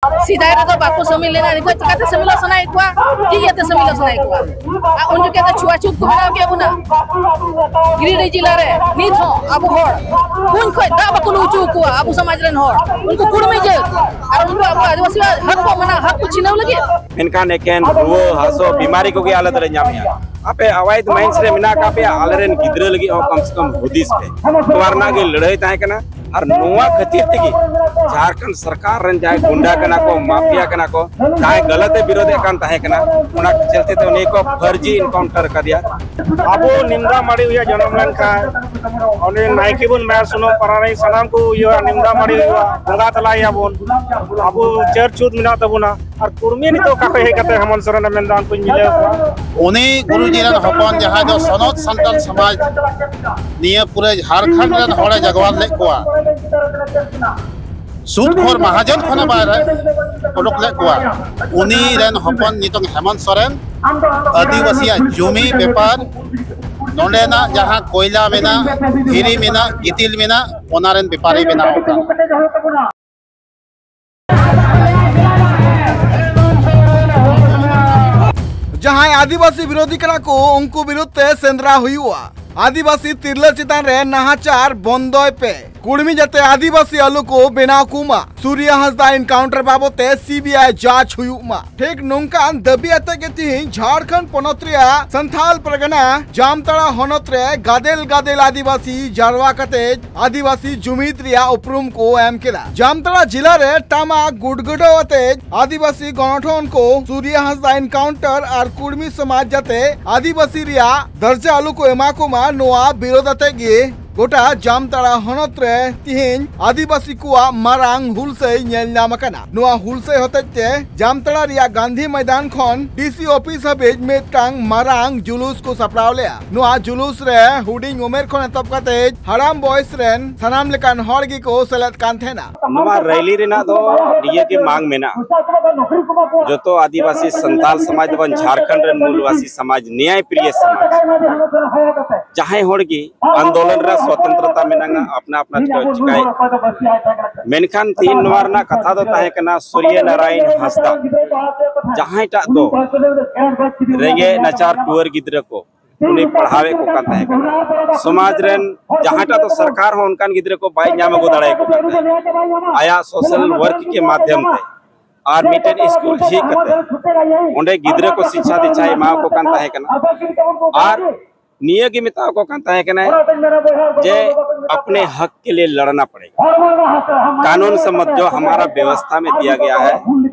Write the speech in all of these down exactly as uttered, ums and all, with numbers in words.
ᱥᱮᱫᱟᱭ ᱨᱮᱫᱚ ᱵᱟᱠᱚ ᱥᱟᱹᱢᱤᱞ ᱞᱮᱱᱟ, ᱱᱤᱛᱚᱜ ᱪᱤᱠᱟᱹᱛᱮ ᱥᱟᱹᱢᱤᱞᱚᱜ ᱥᱟᱱᱟᱭᱮᱫ ᱠᱚᱣᱟ? ᱪᱮᱫ ᱤᱭᱟᱹᱛᱮ ᱥᱟᱹᱢᱤᱞᱚᱜ ᱥᱟᱱᱟᱭᱮᱫ ᱠᱚᱣᱟ? ᱟᱨ ᱩᱱ ᱡᱚᱠᱷᱮᱡ ᱫᱚ ᱪᱷᱩᱣᱟᱪᱷᱩᱛ ᱠᱚ ᱵᱮᱱᱟᱣ ᱠᱮᱫ ᱵᱚᱱᱟ᱾ ᱜᱤᱨᱤᱰᱤ ᱡᱮᱞᱟ ᱨᱮ ᱱᱤᱛ ᱦᱚᱸ ᱟᱵᱚ ᱦᱚᱲ ᱠᱩᱧ ᱠᱷᱚᱱ ᱫᱟᱜ ᱵᱟᱠᱚ ᱞᱩ ᱦᱚᱪᱚ ᱟᱠᱚᱣᱟ, ᱟᱵᱚ ᱥᱚᱢᱟᱡᱽ ᱨᱮᱱ ᱦᱚᱲ᱾ ᱩᱱᱠᱩ ᱠᱩᱲᱢᱤ ᱡᱟᱹᱛ ᱟᱨ ᱩᱱᱠᱩ ᱟᱵᱚ ᱟᱹᱫᱤᱵᱟᱹᱥᱤᱭᱟᱜ ᱦᱚᱠ ᱠᱚ ᱢᱟᱱᱟ, ᱦᱚᱠ ᱠᱚ ᱪᱷᱤᱱᱟᱹᱣ ᱞᱟᱹᱜᱤᱫ᱾ ᱢᱮᱱᱠᱷᱟᱱ ᱮᱠᱮᱱ ᱨᱩᱣᱟᱹ ᱦᱟᱹᱥᱩ ᱵᱤᱢᱟᱨᱤ ᱠᱚᱜᱮ ᱟᱞᱮ ᱫᱚᱞᱮ ᱧᱟᱢᱮᱜᱼᱟ᱾ ᱟᱯᱮ ᱟᱣᱟᱭᱤᱫ ᱢᱟᱭᱤᱱᱥ ᱨᱮ ᱢᱮᱱᱟᱜ ᱟᱠᱟᱫ ᱯᱮᱭᱟ, ᱟᱞᱮᱨᱮᱱ ᱜᱤᱫᱽᱨᱟᱹ ᱞᱟᱹᱜᱤᱫ ᱦᱚᱸ ᱠᱚᱢ ᱥᱮ ᱠᱚᱢ ᱦᱩᱫᱤᱥ ᱯᱮ᱾ ᱱᱚᱣᱟ ᱨᱮᱱᱟᱜ ᱜᱮ ᱞᱟᱹᱲᱦᱟᱹᱭ ᱛᱟᱦᱮᱸ ᱠᱟᱱᱟ᱾ ᱟᱨ ᱱᱚᱣᱟ ᱠᱷᱟᱹᱛᱤᱨ ᱛᱮᱜᱮ ᱡᱷᱟᱲᱠᱷᱚᱸᱰ ᱥᱚᱨᱠᱟᱨ ᱨᱮᱱ ᱡᱟᱦᱟᱸᱭ ᱜᱩᱱᱰᱟ ᱠᱟᱱᱟ ᱠᱚ, ᱢᱟᱯᱷᱤᱭᱟ ᱠᱟᱱᱟ ᱠᱚ, ᱡᱟᱦᱟᱸᱭ ᱜᱟᱞᱟᱛ ᱮ ᱵᱤᱨᱳᱫᱮᱫ ᱠᱟᱱ ᱛᱟᱦᱮᱸ ᱠᱟᱱᱟ, ᱚᱱᱟ ᱪᱚᱞᱛᱮ ᱛᱮ ᱩᱱᱤ ᱠᱚ ᱯᱷᱟᱹᱨᱡᱤ ᱮᱱᱠᱟᱣᱩᱱᱴᱟᱨ ᱟᱠᱟᱫᱮᱭᱟ᱾ ᱟᱵᱚ ᱱᱤᱢᱫᱟ ᱢᱟᱹᱲᱤ ᱦᱩᱭᱟ ᱡᱚᱱᱚᱢ ᱞᱮᱱᱠᱷᱟᱱ ᱩᱱᱤ ᱱᱟᱭᱠᱮ ᱵᱚᱱ ᱢᱮᱱ ᱥᱩᱱᱩᱢ ᱯᱟᱨᱟᱱᱤ ᱥᱟᱱᱟᱢ ᱠᱚ ᱦᱩᱭᱩᱜᱼᱟ, ᱱᱤᱢᱫᱟ ᱢᱟᱹᱲᱤ ᱦᱩᱭᱩᱜᱼᱟ, ᱵᱚᱸᱜᱟ ᱛᱟᱞᱟᱭᱟᱵᱚᱱ᱾ ᱟᱵᱚ ᱪᱟᱹᱨ ᱪᱷᱩᱛ ᱢᱮᱱᱟᱜ ᱛᱟᱵᱚᱱᱟ᱾ ᱟᱨ ᱠᱩᱲᱢᱤ ᱱᱤᱛᱚᱜ ᱚᱠᱟ ᱠᱷᱚᱱ ᱦᱮᱡ ᱠᱟᱛᱮ ᱦᱮᱢᱚᱱᱛ ᱥᱚᱨᱮᱱᱮ ᱢᱮᱱᱫᱟ ᱩᱱᱠᱩᱧ ᱢᱤᱞᱟᱹᱣ ᱠᱚᱣᱟ? ᱩᱱᱤ ᱜᱩᱨᱩᱡᱤ ᱨᱮᱱ ᱦᱚᱯᱚᱱ ᱡᱟᱦᱟᱸᱭ ᱫᱚ ᱥᱚᱱᱚᱛ ᱥᱟᱱᱛᱟᱲ ᱥᱚᱢᱟᱡᱽ ᱱᱤᱭᱟᱹ ᱯᱩᱨᱟᱹ ᱡᱷᱟᱲᱠᱷᱚᱸᱰ ᱨᱮᱱ ᱦᱚᱲᱮ ᱡᱟᱜᱽᱣᱟᱨ ᱞᱮᱫ ᱠᱚᱣᱟ᱾ ᱥᱩᱫᱽ ᱠᱷᱳᱨ ᱢᱟᱦᱟᱡᱚᱱ ᱠᱷᱚᱱᱮ ᱵᱟᱭ ᱚᱰᱚᱠ ᱞᱮᱫ ᱠᱚᱣᱟ᱾ ᱩᱱᱤ ᱨᱮᱱ ᱦᱚᱯᱚᱱ ᱱᱤᱛᱚᱝ ᱦᱮᱢᱚᱱᱛ ᱥᱚᱨᱮᱱ ᱟᱹᱫᱤᱵᱟᱹᱥᱤᱭᱟᱜ ᱡᱩᱢᱤ ᱵᱮᱯᱟᱨ, ᱱᱚᱸᱰᱮᱱᱟᱜ ᱡᱟᱦᱟᱸ ᱠᱚᱭᱞᱟ ᱢᱮᱱᱟᱜ, ᱫᱷᱤᱨᱤ ᱢᱮᱱᱟᱜ, ᱜᱤᱛᱤᱞ ᱢᱮᱱᱟᱜ, ᱚᱱᱟ ᱨᱮᱱ ᱵᱮᱯᱟᱨᱤ ᱵᱮᱱᱟᱣ ᱟᱠᱟᱱᱟ᱾ ᱡᱟᱦᱟᱸᱭ ᱟᱹᱫᱤᱵᱟᱹᱥᱤ ᱵᱤᱨᱳᱫᱷᱤ ᱠᱟᱱᱟ ᱠᱚ, ᱩᱱᱠᱩ ᱵᱤᱨᱩᱫᱷ ᱛᱮ ᱥᱮᱸᱫᱽᱨᱟ ᱦᱩᱭᱩᱜᱼᱟ᱾ ᱟᱹᱫᱤᱵᱟᱹᱥᱤ ᱛᱤᱨᱞᱟᱹ ᱪᱮᱛᱟᱱ ᱨᱮ ᱱᱟᱦᱟᱪᱟᱨ ᱵᱚᱱᱫᱚᱭ ᱯᱮ᱾ ᱠᱩᱲᱢᱤ ᱡᱟᱛᱮ ᱟᱹᱫᱤᱵᱟᱹᱥᱤ ᱟᱞᱚ ᱠᱚ ᱵᱮᱱᱟᱣ ᱠᱚᱢᱟ᱾ ᱥᱩᱨᱤᱭᱟ ᱦᱟᱸᱥᱫᱟ ᱮᱱᱠᱟᱣᱩᱱᱴᱟᱨ ᱵᱟᱵᱚᱛ ᱛᱮ ᱥᱤ ᱵᱤ ᱟᱭ ᱡᱟᱸᱪ ᱦᱩᱭᱩᱜ ᱢᱟ᱾ ᱴᱷᱤᱠ ᱱᱚᱝᱠᱟᱱ ᱫᱟᱹᱵᱤ ᱟᱛᱮ ᱜᱮ ᱛᱤᱦᱤᱧ ᱡᱷᱟᱲᱠᱷᱚᱸᱰ ᱯᱚᱱᱚᱛ ᱨᱮᱭᱟᱜ ᱥᱟᱱᱛᱷᱟᱞ ᱯᱟᱨᱜᱟᱱᱟ ᱡᱟᱢᱛᱟᱲᱟ ᱦᱚᱱᱚᱛ ᱨᱮ ᱜᱟᱫᱮᱞ ᱜᱟᱫᱮᱞ ᱟᱹᱫᱤᱵᱟᱹᱥᱤ ᱡᱟᱨᱣᱟ ᱠᱟᱛᱮ ᱟᱹᱫᱤᱵᱟᱹᱥᱤ ᱡᱩᱢᱤᱫ ᱨᱮᱭᱟᱜ ᱩᱯᱨᱩᱢ ᱠᱚ ᱮᱢ ᱠᱮᱫᱟ᱾ ᱡᱟᱢᱛᱟᱲᱟ ᱡᱤᱞᱟ ᱨᱮ ᱴᱟᱢᱟᱠ ᱜᱩᱰᱜᱩᱰᱟᱹᱣ ᱟᱛᱮ ᱟᱹᱫᱤᱵᱟᱹᱥᱤ ᱜᱚᱱᱚᱴᱷᱚᱱ ᱠᱚ ᱥᱩᱨᱤᱭᱟ ᱦᱟᱸᱥᱫᱟ ᱮᱱᱠᱟᱣᱩᱱᱴᱟᱨ ᱟᱨ ᱠᱩᱲᱢᱤ ᱥᱚᱢᱟᱡᱽ ᱡᱟᱛᱮ ᱟᱹᱫᱤᱵᱟᱹᱥᱤ ᱨᱮᱭᱟᱜ ᱫᱟᱨᱡᱟ ᱟᱞᱚ ᱠᱚ ᱮᱢᱟ ᱠᱚᱢᱟ, ᱱᱚᱣᱟ ᱵᱤᱨᱳᱫ ᱟᱛᱮ ᱜᱮ ᱜᱚᱴᱟ ᱡᱟᱢᱛᱟᱲᱟ ᱦᱚᱱᱚᱛ ᱨᱮ ᱛᱤᱦᱤᱧ ᱟᱹᱫᱤᱵᱟᱹᱥᱤ ᱠᱚᱣᱟᱜ ᱢᱟᱨᱟᱝ ᱦᱩᱞᱥᱟᱹᱭ ᱧᱮᱞ ᱧᱟᱢ ᱟᱠᱟᱱᱟ᱾ ᱱᱚᱣᱟ ᱦᱩᱞᱥᱟᱹᱭ ᱦᱚᱛᱮᱡ ᱛᱮ ᱡᱟᱢᱛᱟᱲᱟ ᱨᱮᱭᱟᱜ ᱜᱟᱱᱫᱷᱤ ᱢᱚᱭᱫᱟᱱ ᱠᱷᱚᱱ ᱰᱤ ᱥᱤ ᱚᱯᱷᱤᱥ ᱦᱟᱹᱵᱤᱡ ᱢᱤᱫᱴᱟᱝ ᱢᱟᱨᱟᱝ ᱡᱩᱞᱩᱥ ᱠᱚ ᱥᱟᱯᱲᱟᱣ ᱞᱮᱫᱼᱟ᱾ ᱱᱚᱣᱟ ᱡᱩᱞᱩᱥ ᱨᱮ ᱦᱩᱰᱤᱧ ᱩᱢᱮᱨ ᱠᱷᱚᱱ ᱮᱛᱚᱦᱚᱵ ᱠᱟᱛᱮ ᱦᱟᱲᱟᱢ ᱵᱚᱭᱮᱥ ᱨᱮᱱ ᱥᱟᱱᱟᱢ ᱞᱮᱠᱟᱱ ᱦᱚᱲ ᱜᱮᱠᱚ ᱥᱮᱞᱮᱫ ᱠᱟᱱ ᱛᱟᱦᱮᱱᱟ᱾ ᱱᱚᱣᱟ ᱨᱮᱞᱤ ᱨᱮᱱᱟᱜ ᱫᱚ ᱱᱤᱭᱟᱹ ᱜᱮ ᱢᱟᱝ ᱢᱮᱱᱟᱜᱼᱟ, ᱡᱚᱛᱚ ᱟᱹᱫᱤᱵᱟᱹᱥᱤ ᱥᱟᱱᱛᱟᱞ ᱥᱚᱢᱟᱡᱽ ᱫᱚᱵᱚᱱ ᱡᱷᱟᱲᱠᱷᱚᱸᱰ ᱨᱮᱱ ᱢᱩᱞᱵᱟᱥᱤ ᱥᱚᱢᱟᱡᱽ, ᱱᱮᱭᱟᱭ ᱯᱨᱤᱭᱚ ᱥᱚᱢᱟᱡᱽ, ᱡᱟᱦᱟᱸᱭ ᱦᱚᱲ ᱜᱮ ᱟᱱᱫᱳᱞᱚᱱ ᱨᱮ ᱥᱚᱛᱚᱱᱛᱨᱚᱛᱟ ᱢᱮᱱᱟᱜᱼᱟ, ᱟᱯᱱᱟ ᱟᱯᱱᱟ ᱪᱤᱠᱟᱹ ᱪᱤᱠᱟᱹᱭ᱾ ᱢᱮᱱᱠᱷᱟᱱ ᱛᱤᱦᱤᱧ ᱱᱚᱣᱟ ᱨᱮᱱᱟᱜ ᱠᱟᱛᱷᱟ ᱫᱚ ᱛᱟᱦᱮᱸ ᱠᱟᱱᱟ ᱥᱩᱨᱭᱚ ᱱᱟᱨᱟᱭᱚᱱ ᱦᱟᱸᱥᱫᱟ, ᱡᱟᱦᱟᱸᱭᱴᱟᱜ ᱫᱚ ᱨᱮᱸᱜᱮᱡ ᱱᱟᱪᱟᱨ ᱴᱩᱣᱟᱹᱨ ᱜᱤᱫᱽᱨᱟᱹ ᱠᱚ ᱩᱱᱤ ᱯᱟᱲᱦᱟᱣᱮᱫ ᱠᱚ ᱠᱟᱱ ᱛᱟᱦᱮᱸ ᱠᱟᱱᱟ᱾ ᱥᱚᱢᱟᱡᱽ ᱨᱮᱱ ᱡᱟᱦᱟᱸᱴᱟᱜ ᱫᱚ ᱥᱚᱨᱠᱟᱨ ᱦᱚᱸ ᱚᱱᱠᱟᱱ ᱜᱤᱫᱽᱨᱟᱹ ᱠᱚ ᱵᱟᱭ ᱧᱟᱢ ᱟᱹᱜᱩ ᱫᱟᱲᱮᱭᱟᱠᱚ ᱠᱟᱱ ᱛᱟᱦᱮᱸ᱾ ᱟᱭᱟᱜ ᱥᱳᱥᱟᱞ ᱣᱟᱨᱠ ᱠᱮ ᱢᱟᱫᱷᱭᱚᱢ ᱛᱮ ᱟᱨ ᱢᱤᱫᱴᱮᱱ ᱥᱠᱩᱞ ᱡᱷᱤᱡ ᱠᱟᱛᱮ ᱚᱸᱰᱮ ᱜᱤᱫᱽᱨᱟᱹ ᱠᱚ ᱥᱤᱪᱪᱷᱟ ᱫᱤᱪᱪᱷᱟᱭ ᱮᱢᱟ ᱠᱚ ᱠᱟᱱ ᱛᱟᱦᱮᱸ ᱠᱟᱱᱟ᱾ ᱟᱨ ᱱᱤᱭᱟᱹ ᱜᱮ ᱢᱮᱛᱟ ᱠᱚ ᱠᱟᱱ ᱛᱟᱦᱮᱸ ᱠᱟᱱᱟᱭ ᱡᱮ ᱟᱯᱱᱮ ᱦᱟᱠ ᱠᱮ ᱞᱤᱭᱮ ᱞᱟᱲᱱᱟ ᱯᱟᱲᱮᱜᱟ, ᱠᱟᱱᱩᱱ ᱥᱚᱢᱢᱚᱛ ᱡᱚ ᱦᱟᱢᱟᱨᱟ ᱵᱮᱵᱚᱥᱛᱷᱟ ᱢᱮ ᱫᱤᱭᱟ ᱜᱮᱭᱟ ᱦᱟᱭ,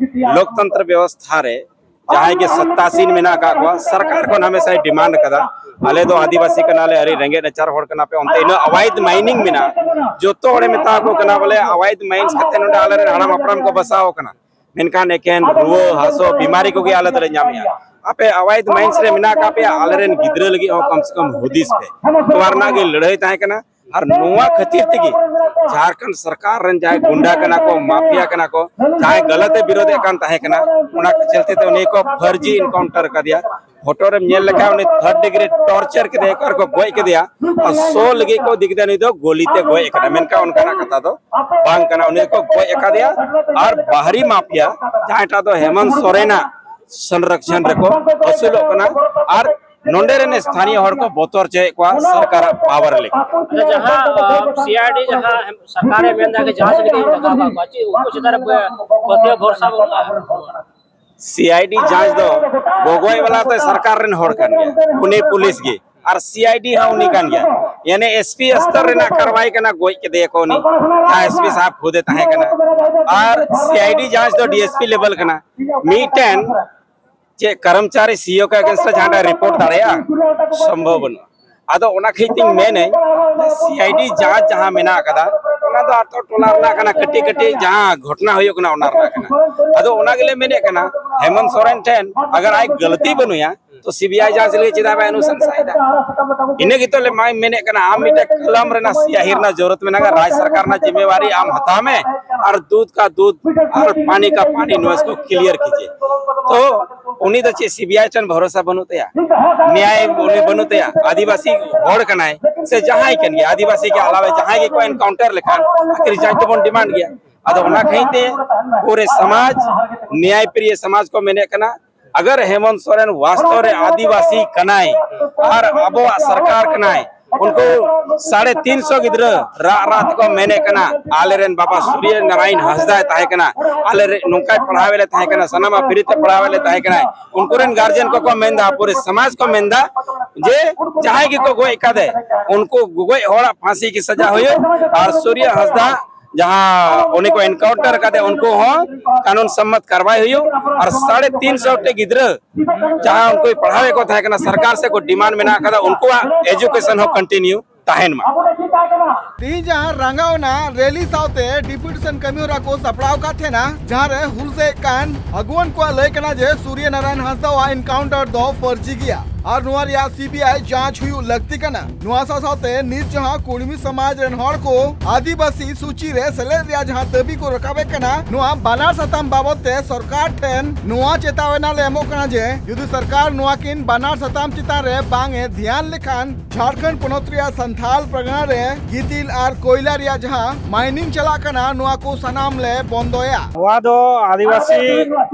ᱞᱳᱠᱛᱚᱱᱛᱨᱚ ᱵᱮᱵᱚᱥᱛᱷᱟ ᱨᱮ ᱡᱟᱦᱟᱸᱭ ᱜᱮ ᱥᱚᱛᱛᱟᱥᱤᱱ ᱢᱮᱱᱟᱜ ᱟᱠᱟᱫ ᱠᱚᱣᱟ, ᱥᱚᱨᱠᱟᱨ ᱠᱷᱚᱱ ᱦᱟᱢᱮᱥᱟᱭ ᱰᱤᱢᱟᱱᱰ ᱟᱠᱟᱫᱟ, ᱟᱞᱮ ᱫᱚ ᱟᱹᱫᱤᱵᱟᱹᱥᱤ ᱠᱟᱱᱟᱞᱮ, ᱟᱹᱰᱤ ᱨᱮᱸᱜᱮᱡ ᱱᱟᱪᱟᱨ ᱦᱚᱲ ᱠᱟᱱᱟ ᱯᱮ, ᱚᱱᱛᱮ ᱤᱱᱟᱹᱜ ᱟᱣᱟᱭᱫ ᱢᱟᱭᱱᱤᱝ ᱢᱮᱱᱟᱜᱼᱟ, ᱡᱚᱛᱚ ᱦᱚᱲᱮ ᱢᱮᱛᱟ ᱠᱚ ᱠᱟᱱᱟ ᱵᱚᱞᱮ ᱟᱣᱟᱭᱫ ᱢᱟᱭᱤᱱᱥ ᱠᱟᱛᱮ ᱱᱚᱰᱮ ᱟᱞᱮᱨᱮᱱ ᱦᱟᱲᱟᱢ ᱦᱟᱯᱲᱟᱢ ᱠᱚ ᱵᱟᱥᱟᱣ ᱠᱟᱱᱟ, ᱢᱮᱱᱠᱷᱟᱱ ᱮᱠᱮᱱ ᱨᱩᱣᱟᱹ ᱦᱟᱹᱥᱩ ᱵᱤᱢᱟᱨᱤ ᱠᱚᱜᱮ ᱟᱞᱮ ᱫᱚᱞᱮ ᱧᱟᱢᱮᱜᱼᱟ᱾ ᱟᱯᱮ ᱟᱣᱟᱭᱫ ᱢᱟᱭᱤᱱᱥ ᱨᱮ ᱢᱮᱱᱟᱜ ᱟᱠᱟᱫ ᱯᱮᱭᱟ, ᱟᱞᱮᱨᱮᱱ ᱜᱤᱫᱽᱨᱟᱹ ᱞᱟᱹᱜᱤᱫ ᱦᱚᱸ ᱠᱚᱢ ᱥᱮ ᱠᱚᱢ ᱦᱩᱫᱤᱥ ᱯᱮ᱾ ᱱᱚᱣᱟ ᱨᱮᱱᱟᱜ ᱜᱮ ᱞᱟᱹᱲᱦᱟᱹᱭ ᱛᱟᱦᱮᱸ ᱠᱟᱱᱟ᱾ ᱟᱨ ᱱᱚᱣᱟ ᱠᱷᱟᱹᱛᱤᱨ ᱛᱮᱜᱮ ᱡᱷᱟᱲᱠᱷᱚᱸᱰ ᱥᱚᱨᱠᱟᱨ ᱨᱮᱱ ᱡᱟᱦᱟᱸᱭ ᱜᱩᱱᱰᱟ ᱠᱟᱱᱟ ᱠᱚ, ᱢᱟᱯᱷᱤᱭᱟ ᱠᱟᱱᱟ ᱠᱚ, ᱡᱟᱦᱟᱸᱭ ᱜᱟᱞᱟᱛ ᱮ ᱵᱤᱨᱳᱫᱮᱫ ᱠᱟᱱ ᱛᱟᱦᱮᱸ ᱠᱟᱱᱟ, ᱚᱱᱟ ᱠᱚ ᱪᱚᱞᱛᱮ ᱛᱮ ᱩᱱᱤ ᱠᱚ ᱯᱷᱟᱨᱡᱤ ᱮᱱᱠᱟᱣᱩᱱᱴᱟᱨ ᱠᱟᱫᱮᱭᱟ᱾ ᱯᱷᱳᱴᱳ ᱨᱮᱢ ᱧᱮᱞ ᱞᱮᱠᱷᱟᱱ ᱩᱱᱤ ᱛᱷᱟᱨᱰ ᱰᱤᱜᱽᱨᱤ ᱴᱚᱨᱪᱟᱨ ᱠᱮᱫᱮᱭᱟ ᱟᱨ ᱠᱚ ᱜᱚᱡ ᱠᱮᱫᱮᱭᱟ᱾ ᱟᱨ ᱥᱳ ᱞᱟᱹᱜᱤᱫ ᱠᱚ ᱤᱫᱤ ᱠᱮᱫᱮᱭᱟ, ᱩᱱᱤ ᱫᱚ ᱜᱚᱞᱤ ᱛᱮ ᱜᱚᱡ ᱟᱠᱟᱱᱟ, ᱢᱮᱱᱠᱷᱟᱱ ᱚᱱᱠᱟᱱᱟᱜ ᱠᱟᱛᱷᱟ ᱫᱚ ᱵᱟᱝ ᱠᱟᱱᱟ᱾ ᱩᱱᱤ ᱫᱚᱠᱚ ᱜᱚᱡ ᱟᱠᱟᱫᱮᱭᱟ ᱟᱨ ᱵᱟᱦᱨᱤ ᱢᱟᱯᱷᱤᱭᱟ ᱡᱟᱦᱟᱸᱭᱴᱟᱜ ᱫᱚ ᱦᱮᱢᱚᱱᱛ ᱥᱚᱨᱮᱱᱟᱜ ᱥᱚᱝᱨᱚᱠᱷᱚᱱ ᱨᱮᱠᱚ ᱟᱹᱥᱩᱞᱚᱜ ᱠᱟᱱᱟ ᱟᱨ ᱱᱚᱰᱮ ᱨᱮᱱ ᱥᱛᱷᱟᱱᱤᱭᱚ ᱦᱚᱲ ᱠᱚ ᱵᱚᱛᱚᱨ ᱦᱚᱪᱚᱭᱮᱫ ᱠᱚᱣᱟ ᱥᱚᱨᱠᱟᱨᱟᱜ ᱯᱟᱣᱟᱨ ᱞᱟᱹᱜᱤᱫ᱾ ᱟᱪᱪᱷᱟ, ᱡᱟᱦᱟᱸ ᱥᱤ ᱟᱭ ᱰᱤ ᱡᱟᱦᱟᱸ ᱥᱚᱨᱠᱟᱨᱮ ᱢᱮᱱᱫᱟ ᱡᱮ ᱡᱟᱦᱟᱸ ᱥᱮᱫ ᱜᱮ ᱞᱟᱜᱟᱣ ᱠᱟᱜ ᱠᱚᱣᱟ, ᱪᱮᱫ ᱩᱱᱠᱩ ᱪᱮᱛᱟᱱ ᱨᱮ ᱯᱟᱹᱛᱭᱟᱹᱣ ᱵᱷᱚᱨᱥᱟ ᱵᱟᱹᱱᱩᱜᱼᱟ? ᱥᱤ ᱟᱭ ᱰᱤ ᱡᱟᱸᱪ ᱫᱚ ᱜᱚᱜᱚᱡ ᱵᱟᱞᱟ ᱫᱚ ᱥᱚᱨᱠᱟᱨ ᱨᱮᱱ ᱦᱚᱲ ᱠᱟᱱ ᱜᱮᱭᱟ, ᱩᱱᱤ ᱯᱩᱞᱤᱥ ᱜᱮ, ᱟᱨ ᱥᱤ ᱟᱭ ᱰᱤ ᱦᱚᱸ ᱩᱱᱤ ᱠᱟᱱ ᱜᱮᱭᱟ᱾ ᱭᱟᱱᱤ ᱮᱥ ᱯᱤ ᱥᱛᱚᱨ ᱨᱮᱱᱟᱜ ᱠᱟᱨᱣᱟᱭ ᱠᱟᱱᱟ, ᱜᱚᱡ ᱠᱮᱫᱮᱭᱟ ᱠᱚ ᱩᱱᱤ, ᱡᱟᱦᱟᱸ ᱮᱥ ᱯᱤ ᱥᱟᱦᱟᱵ ᱠᱷᱩᱫᱮ ᱛᱟᱦᱮᱸ ᱠᱟᱱᱟ᱾ ᱟᱨ ᱥᱤ ᱟᱭ ᱰᱤ ᱡᱟᱸᱪ ᱫᱚ ᱰᱤ ᱮᱥ ᱯᱤ ᱞᱮᱵᱮᱞ ᱠᱟᱱᱟ᱾ ᱢᱤᱫᱴᱮᱱ ᱪᱮᱫ ᱠᱚᱨᱢᱪᱟᱨᱤ ᱥᱤ ᱤ ᱳ ᱠᱚ against ᱨᱮ ᱡᱟᱦᱟᱸᱴᱟᱜ ᱨᱤᱯᱳᱨᱴ ᱫᱟᱲᱮᱭᱟᱜᱼᱟ? ᱥᱚᱢᱵᱷᱚᱵ ᱵᱟᱹᱱᱩᱜᱼᱟ᱾ ᱟᱫᱚ ᱚᱱᱟ ᱠᱷᱟᱹᱛᱤᱨ ᱛᱤᱧ ᱢᱮᱱᱟᱹᱧ, ᱥᱤ ᱟᱭ ᱰᱤ ᱡᱟᱸᱪ ᱡᱟᱦᱟᱸ ᱢᱮᱱᱟᱜ ᱟᱠᱟᱫᱟ, ᱚᱱᱟ ᱫᱚ ᱟᱛᱳ ᱴᱚᱞᱟ ᱨᱮᱱᱟᱜ ᱠᱟᱱᱟ, ᱠᱟᱹᱴᱤᱡ ᱠᱟᱹᱴᱤᱡ ᱡᱟᱦᱟᱸ ᱜᱷᱚᱴᱚᱱᱟ ᱦᱩᱭᱩᱜ ᱠᱟᱱᱟ ᱚᱱᱟ ᱨᱮᱱᱟᱜ ᱠᱟᱱᱟ᱾ ᱟᱫᱚ ᱚᱱᱟ ᱜᱮᱞᱮ ᱢᱮᱱᱮᱫ ᱠᱟᱱᱟ, ᱦᱮᱢᱚᱱᱛ ᱥᱚᱨᱮᱱ ᱴᱷᱮᱱ ᱟᱜᱟᱨ ᱟᱡ ᱜᱟᱹᱞᱛᱤ ᱵᱟᱹᱱᱩᱭᱟ, ᱛᱚ ᱥᱤ ᱵᱤ ᱟᱭ ᱡᱟᱸᱪ ᱞᱟᱹᱜᱤᱫ ᱪᱮᱫᱟᱜ ᱵᱟᱭ ᱚᱱᱩᱥᱚᱝᱥᱟᱭᱮᱫᱟ? ᱤᱱᱟᱹ ᱜᱮᱛᱚ ᱞᱮ ᱢᱟᱭ ᱢᱮᱱᱮᱫ ᱠᱟᱱᱟ, ᱟᱢ ᱢᱤᱫᱴᱮᱱ ᱠᱟᱞᱟᱢ ᱨᱮᱱᱟᱜ ᱥᱤᱭᱟᱦᱤ ᱨᱮᱱᱟᱜ ᱡᱚᱨᱩᱨᱟᱛ ᱢᱮᱱᱟᱜᱼᱟ, ᱨᱟᱡᱽ ᱥᱚᱨᱠᱟᱨ ᱨᱮᱱᱟᱜ ᱡᱤᱢᱢᱮᱣᱟᱨᱤ ᱟᱢ ᱦᱟᱛᱟᱣ ᱢᱮ ᱟᱨ ᱫᱩᱫᱷ ᱠᱟ ᱫᱩᱫᱷ ᱟᱨ ᱯᱟᱱᱤ ᱠᱟ ᱯᱟᱱᱤ ᱱᱚᱭᱮᱥ ᱠᱚ ᱠᱞᱤᱭᱟᱨ ᱠᱤᱡᱤᱭᱮ᱾ ᱛᱚ ᱩᱱᱤ ᱫᱚ ᱪᱮᱫ ᱥᱤᱵᱤᱟᱭ ᱴᱷᱮᱱ ᱵᱷᱚᱨᱚᱥᱟ ᱵᱟᱹᱱᱩᱜ ᱛᱟᱭᱟ? ᱱᱮᱭᱟᱭ ᱩᱱᱤ ᱵᱟᱹᱱᱩᱜ ᱛᱟᱭᱟ? ᱟᱹᱫᱤᱵᱟᱹᱥᱤ ᱦᱚᱲ ᱠᱟᱱᱟᱭ ᱥᱮ ᱡᱟᱦᱟᱸᱭ ᱠᱟᱱ ᱜᱮᱭᱟ, ᱟᱹᱫᱤᱵᱟᱹᱥᱤ ᱜᱮ ᱟᱞᱟᱣᱮ ᱡᱟᱦᱟᱸᱭ ᱜᱮᱠᱚ ᱮᱱᱠᱟᱣᱩᱱᱴᱟᱨ ᱞᱮᱠᱷᱟᱱ ᱟᱹᱠᱷᱤᱨ ᱡᱟᱸᱪ ᱫᱚᱵᱚᱱ ᱰᱤᱢᱟᱱᱰ ᱜᱮᱭᱟ᱾ ᱟᱫᱚ ᱚᱱᱟ ᱠᱷᱟᱹᱛᱤᱨ ᱛᱮ ᱯᱩᱨᱟᱹ ᱥᱚᱢᱟᱡᱽ, ᱱᱮᱭᱟᱭ ᱯᱨᱤᱭ ᱥᱚᱢᱟᱡᱽ ᱠᱚ ᱢᱮᱱᱮᱫ ᱠᱟᱱᱟ, ᱟᱜᱟᱨ ᱦᱮᱢᱚᱱᱛ ᱥᱚᱨᱮᱱ ᱵᱟᱥᱛᱚᱵ ᱨᱮ ᱟᱹᱫᱤᱵᱟᱹᱥᱤ ᱠᱟᱱᱟᱭ ᱟᱨ ᱟᱵᱚᱣᱟᱜ ᱥᱚᱨᱠᱟᱨ ᱠᱟᱱᱟᱭ, ᱩᱱᱠᱩ ᱥᱟᱲᱮ ᱛᱤᱱ ᱥᱚ ᱜᱤᱫᱽᱨᱟᱹ ᱨᱟᱜ ᱨᱟᱜ ᱛᱮᱠᱚ ᱢᱮᱱᱮᱫ ᱠᱟᱱᱟ, ᱟᱞᱮᱨᱮᱱ ᱵᱟᱵᱟ ᱥᱩᱨᱭᱚ ᱱᱟᱨᱟᱭᱚᱱ ᱦᱟᱸᱥᱫᱟᱭ ᱛᱟᱦᱮᱸ ᱠᱟᱱᱟ, ᱟᱞᱮ ᱨᱮ ᱱᱚᱝᱠᱟᱭ ᱯᱟᱲᱦᱟᱣᱮᱫ ᱞᱮ ᱛᱟᱦᱮᱸ ᱠᱟᱱᱟ, ᱥᱟᱱᱟᱢᱟᱜ ᱯᱷᱨᱤ ᱛᱮ ᱯᱟᱲᱦᱟᱣᱮᱫ ᱞᱮ ᱛᱟᱦᱮᱸ ᱠᱟᱱᱟ᱾ ᱩᱱᱠᱩ ᱨᱮᱱ ᱜᱟᱨᱡᱮᱱ ᱠᱚᱠᱚ ᱢᱮᱱᱫᱟ, ᱯᱩᱨᱟᱹ ᱥᱚᱢᱟᱡᱽ ᱠᱚ ᱢᱮᱱᱫᱟ ᱡᱮ ᱡᱟᱦᱟᱸᱭ ᱜᱮᱠᱚ ᱜᱚᱡ ᱠᱟᱫᱮ, ᱩᱱᱠᱩ ᱜᱚᱡ ᱦᱚᱲᱟᱜ ᱯᱷᱟᱸᱥᱤ ᱜᱮ ᱥᱟᱡᱟ ᱦᱩᱭᱩᱜ, ᱟᱨ ᱥᱩᱨᱭᱚ ᱦᱟᱸᱥᱫᱟ ᱡᱟᱦᱟᱸ ᱩᱱᱤ ᱠᱚ ᱮᱱᱠᱟᱣᱩᱱᱴᱟᱨ ᱠᱟᱫᱮ, ᱩᱱᱠᱩ ᱦᱚᱸ ᱠᱟᱹᱱᱩᱱ ᱥᱚᱢᱢᱚᱛ ᱠᱟᱨᱣᱟᱭ ᱦᱩᱭᱩᱜ, ᱟᱨ ᱥᱟᱲᱮ ᱛᱤᱱ ᱥᱚ ᱴᱤ ᱜᱤᱫᱽᱨᱟᱹ ᱡᱟᱦᱟᱸ ᱩᱱᱠᱩᱭ ᱯᱟᱲᱦᱟᱣᱮᱫ ᱠᱚ ᱛᱟᱦᱮᱸ ᱠᱟᱱᱟ, ᱥᱚᱨᱠᱟᱨ ᱥᱮᱫ ᱠᱚ ᱰᱤᱢᱟᱱᱰ ᱢᱮᱱᱟᱜ ᱠᱟᱫᱟ, ᱩᱱᱠᱩᱣᱟᱜ ᱮᱡᱩᱠᱮᱥᱚᱱ ᱦᱚᱸ ᱠᱚᱱᱴᱤᱱᱤᱭᱩ ᱛᱟᱦᱮᱱ ᱢᱟ᱾ ᱛᱮᱦᱮᱧ ᱡᱟᱦᱟᱸ ᱨᱟᱸᱜᱟᱣᱱᱟ ᱨᱮᱞᱤ ᱥᱟᱶᱛᱮ ᱰᱮᱯᱩᱴᱮᱥᱚᱱ ᱠᱟᱹᱢᱤ ᱦᱚᱨᱟ ᱠᱚ ᱥᱟᱯᱲᱟᱣ ᱟᱠᱟᱫ ᱛᱟᱦᱮᱱᱟ, ᱡᱟᱦᱟᱸ ᱨᱮ ᱦᱩᱞᱥᱟᱹᱭᱮᱫ ᱠᱟᱱ ᱟᱹᱜᱩᱣᱟᱹᱱ ᱠᱚᱣᱟᱜ ᱞᱟᱹᱭ ᱠᱟᱱᱟ ᱡᱮ ᱥᱩᱨᱭᱚ ᱱᱟᱨᱟᱭᱚᱱ ᱦᱟᱸᱥᱫᱟᱣᱟᱜ ᱮᱱᱠᱟᱣᱩᱱᱴᱟᱨ ᱫᱚ ᱯᱷᱟᱹᱨᱡᱤ ᱜᱮᱭᱟ ᱟᱨ ᱱᱚᱣᱟ ᱨᱮᱭᱟᱜ ᱥᱤᱵᱤᱟᱭ ᱡᱟᱸᱪ ᱦᱩᱭᱩᱜ ᱞᱟᱹᱠᱛᱤ ᱠᱟᱱᱟ᱾ ᱱᱚᱣᱟ ᱥᱟᱶ ᱥᱟᱶᱛᱮ ᱱᱤᱛ ᱡᱟᱦᱟᱸ ᱠᱩᱲᱢᱤ ᱥᱚᱢᱟᱡᱽ ᱨᱮᱱ ᱦᱚᱲ ᱠᱚ ᱟᱹᱫᱤᱵᱟᱹᱥᱤ ᱥᱩᱪᱤ ᱨᱮ ᱥᱮᱞᱮᱫ ᱨᱮᱭᱟᱜ ᱡᱟᱦᱟᱸ ᱫᱟᱹᱵᱤ ᱠᱚ ᱨᱟᱠᱟᱵᱮᱫ ᱠᱟᱱᱟ, ᱱᱚᱣᱟ ᱵᱟᱱᱟᱨ ᱥᱟᱛᱟᱢ ᱵᱟᱵᱚᱛ ᱛᱮ ᱥᱚᱨᱠᱟᱨ ᱴᱷᱮᱱ ᱱᱚᱣᱟ ᱪᱮᱛᱟᱣᱮᱱᱟ ᱞᱮ ᱮᱢᱚᱜ ᱠᱟᱱᱟ ᱡᱮ ᱡᱩᱫᱤ ᱥᱚᱨᱠᱟᱨ ᱱᱚᱣᱟ ᱠᱤᱱ ᱵᱟᱱᱟᱨ ᱥᱟᱛᱟᱢ ᱪᱮᱛᱟᱱ ᱨᱮ ᱵᱟᱝ ᱮ ᱫᱷᱮᱭᱟᱱ ᱞᱮᱠᱷᱟᱱ ᱡᱷᱟᱲᱠᱷᱚᱸᱰ ᱯᱚᱱᱚᱛ ᱨᱮᱭᱟᱜ ᱥᱟᱱᱛᱷᱟᱞ ᱯᱟᱨᱜᱟᱱᱟ ᱨᱮ ᱜᱤᱛᱤᱞ ᱟᱨ ᱠᱚᱭᱞᱟ ᱨᱮᱭᱟᱜ ᱡᱟᱦᱟᱸ ᱢᱟᱭᱱᱤᱝ ᱪᱟᱞᱟᱜ ᱠᱟᱱᱟ, ᱱᱚᱣᱟ ᱠᱚ ᱥᱟᱱᱟᱢ ᱞᱮ ᱵᱚᱱᱫᱚᱭᱟ᱾ ᱱᱚᱣᱟ ᱫᱚ ᱟᱹᱫᱤᱵᱟᱹᱥᱤ,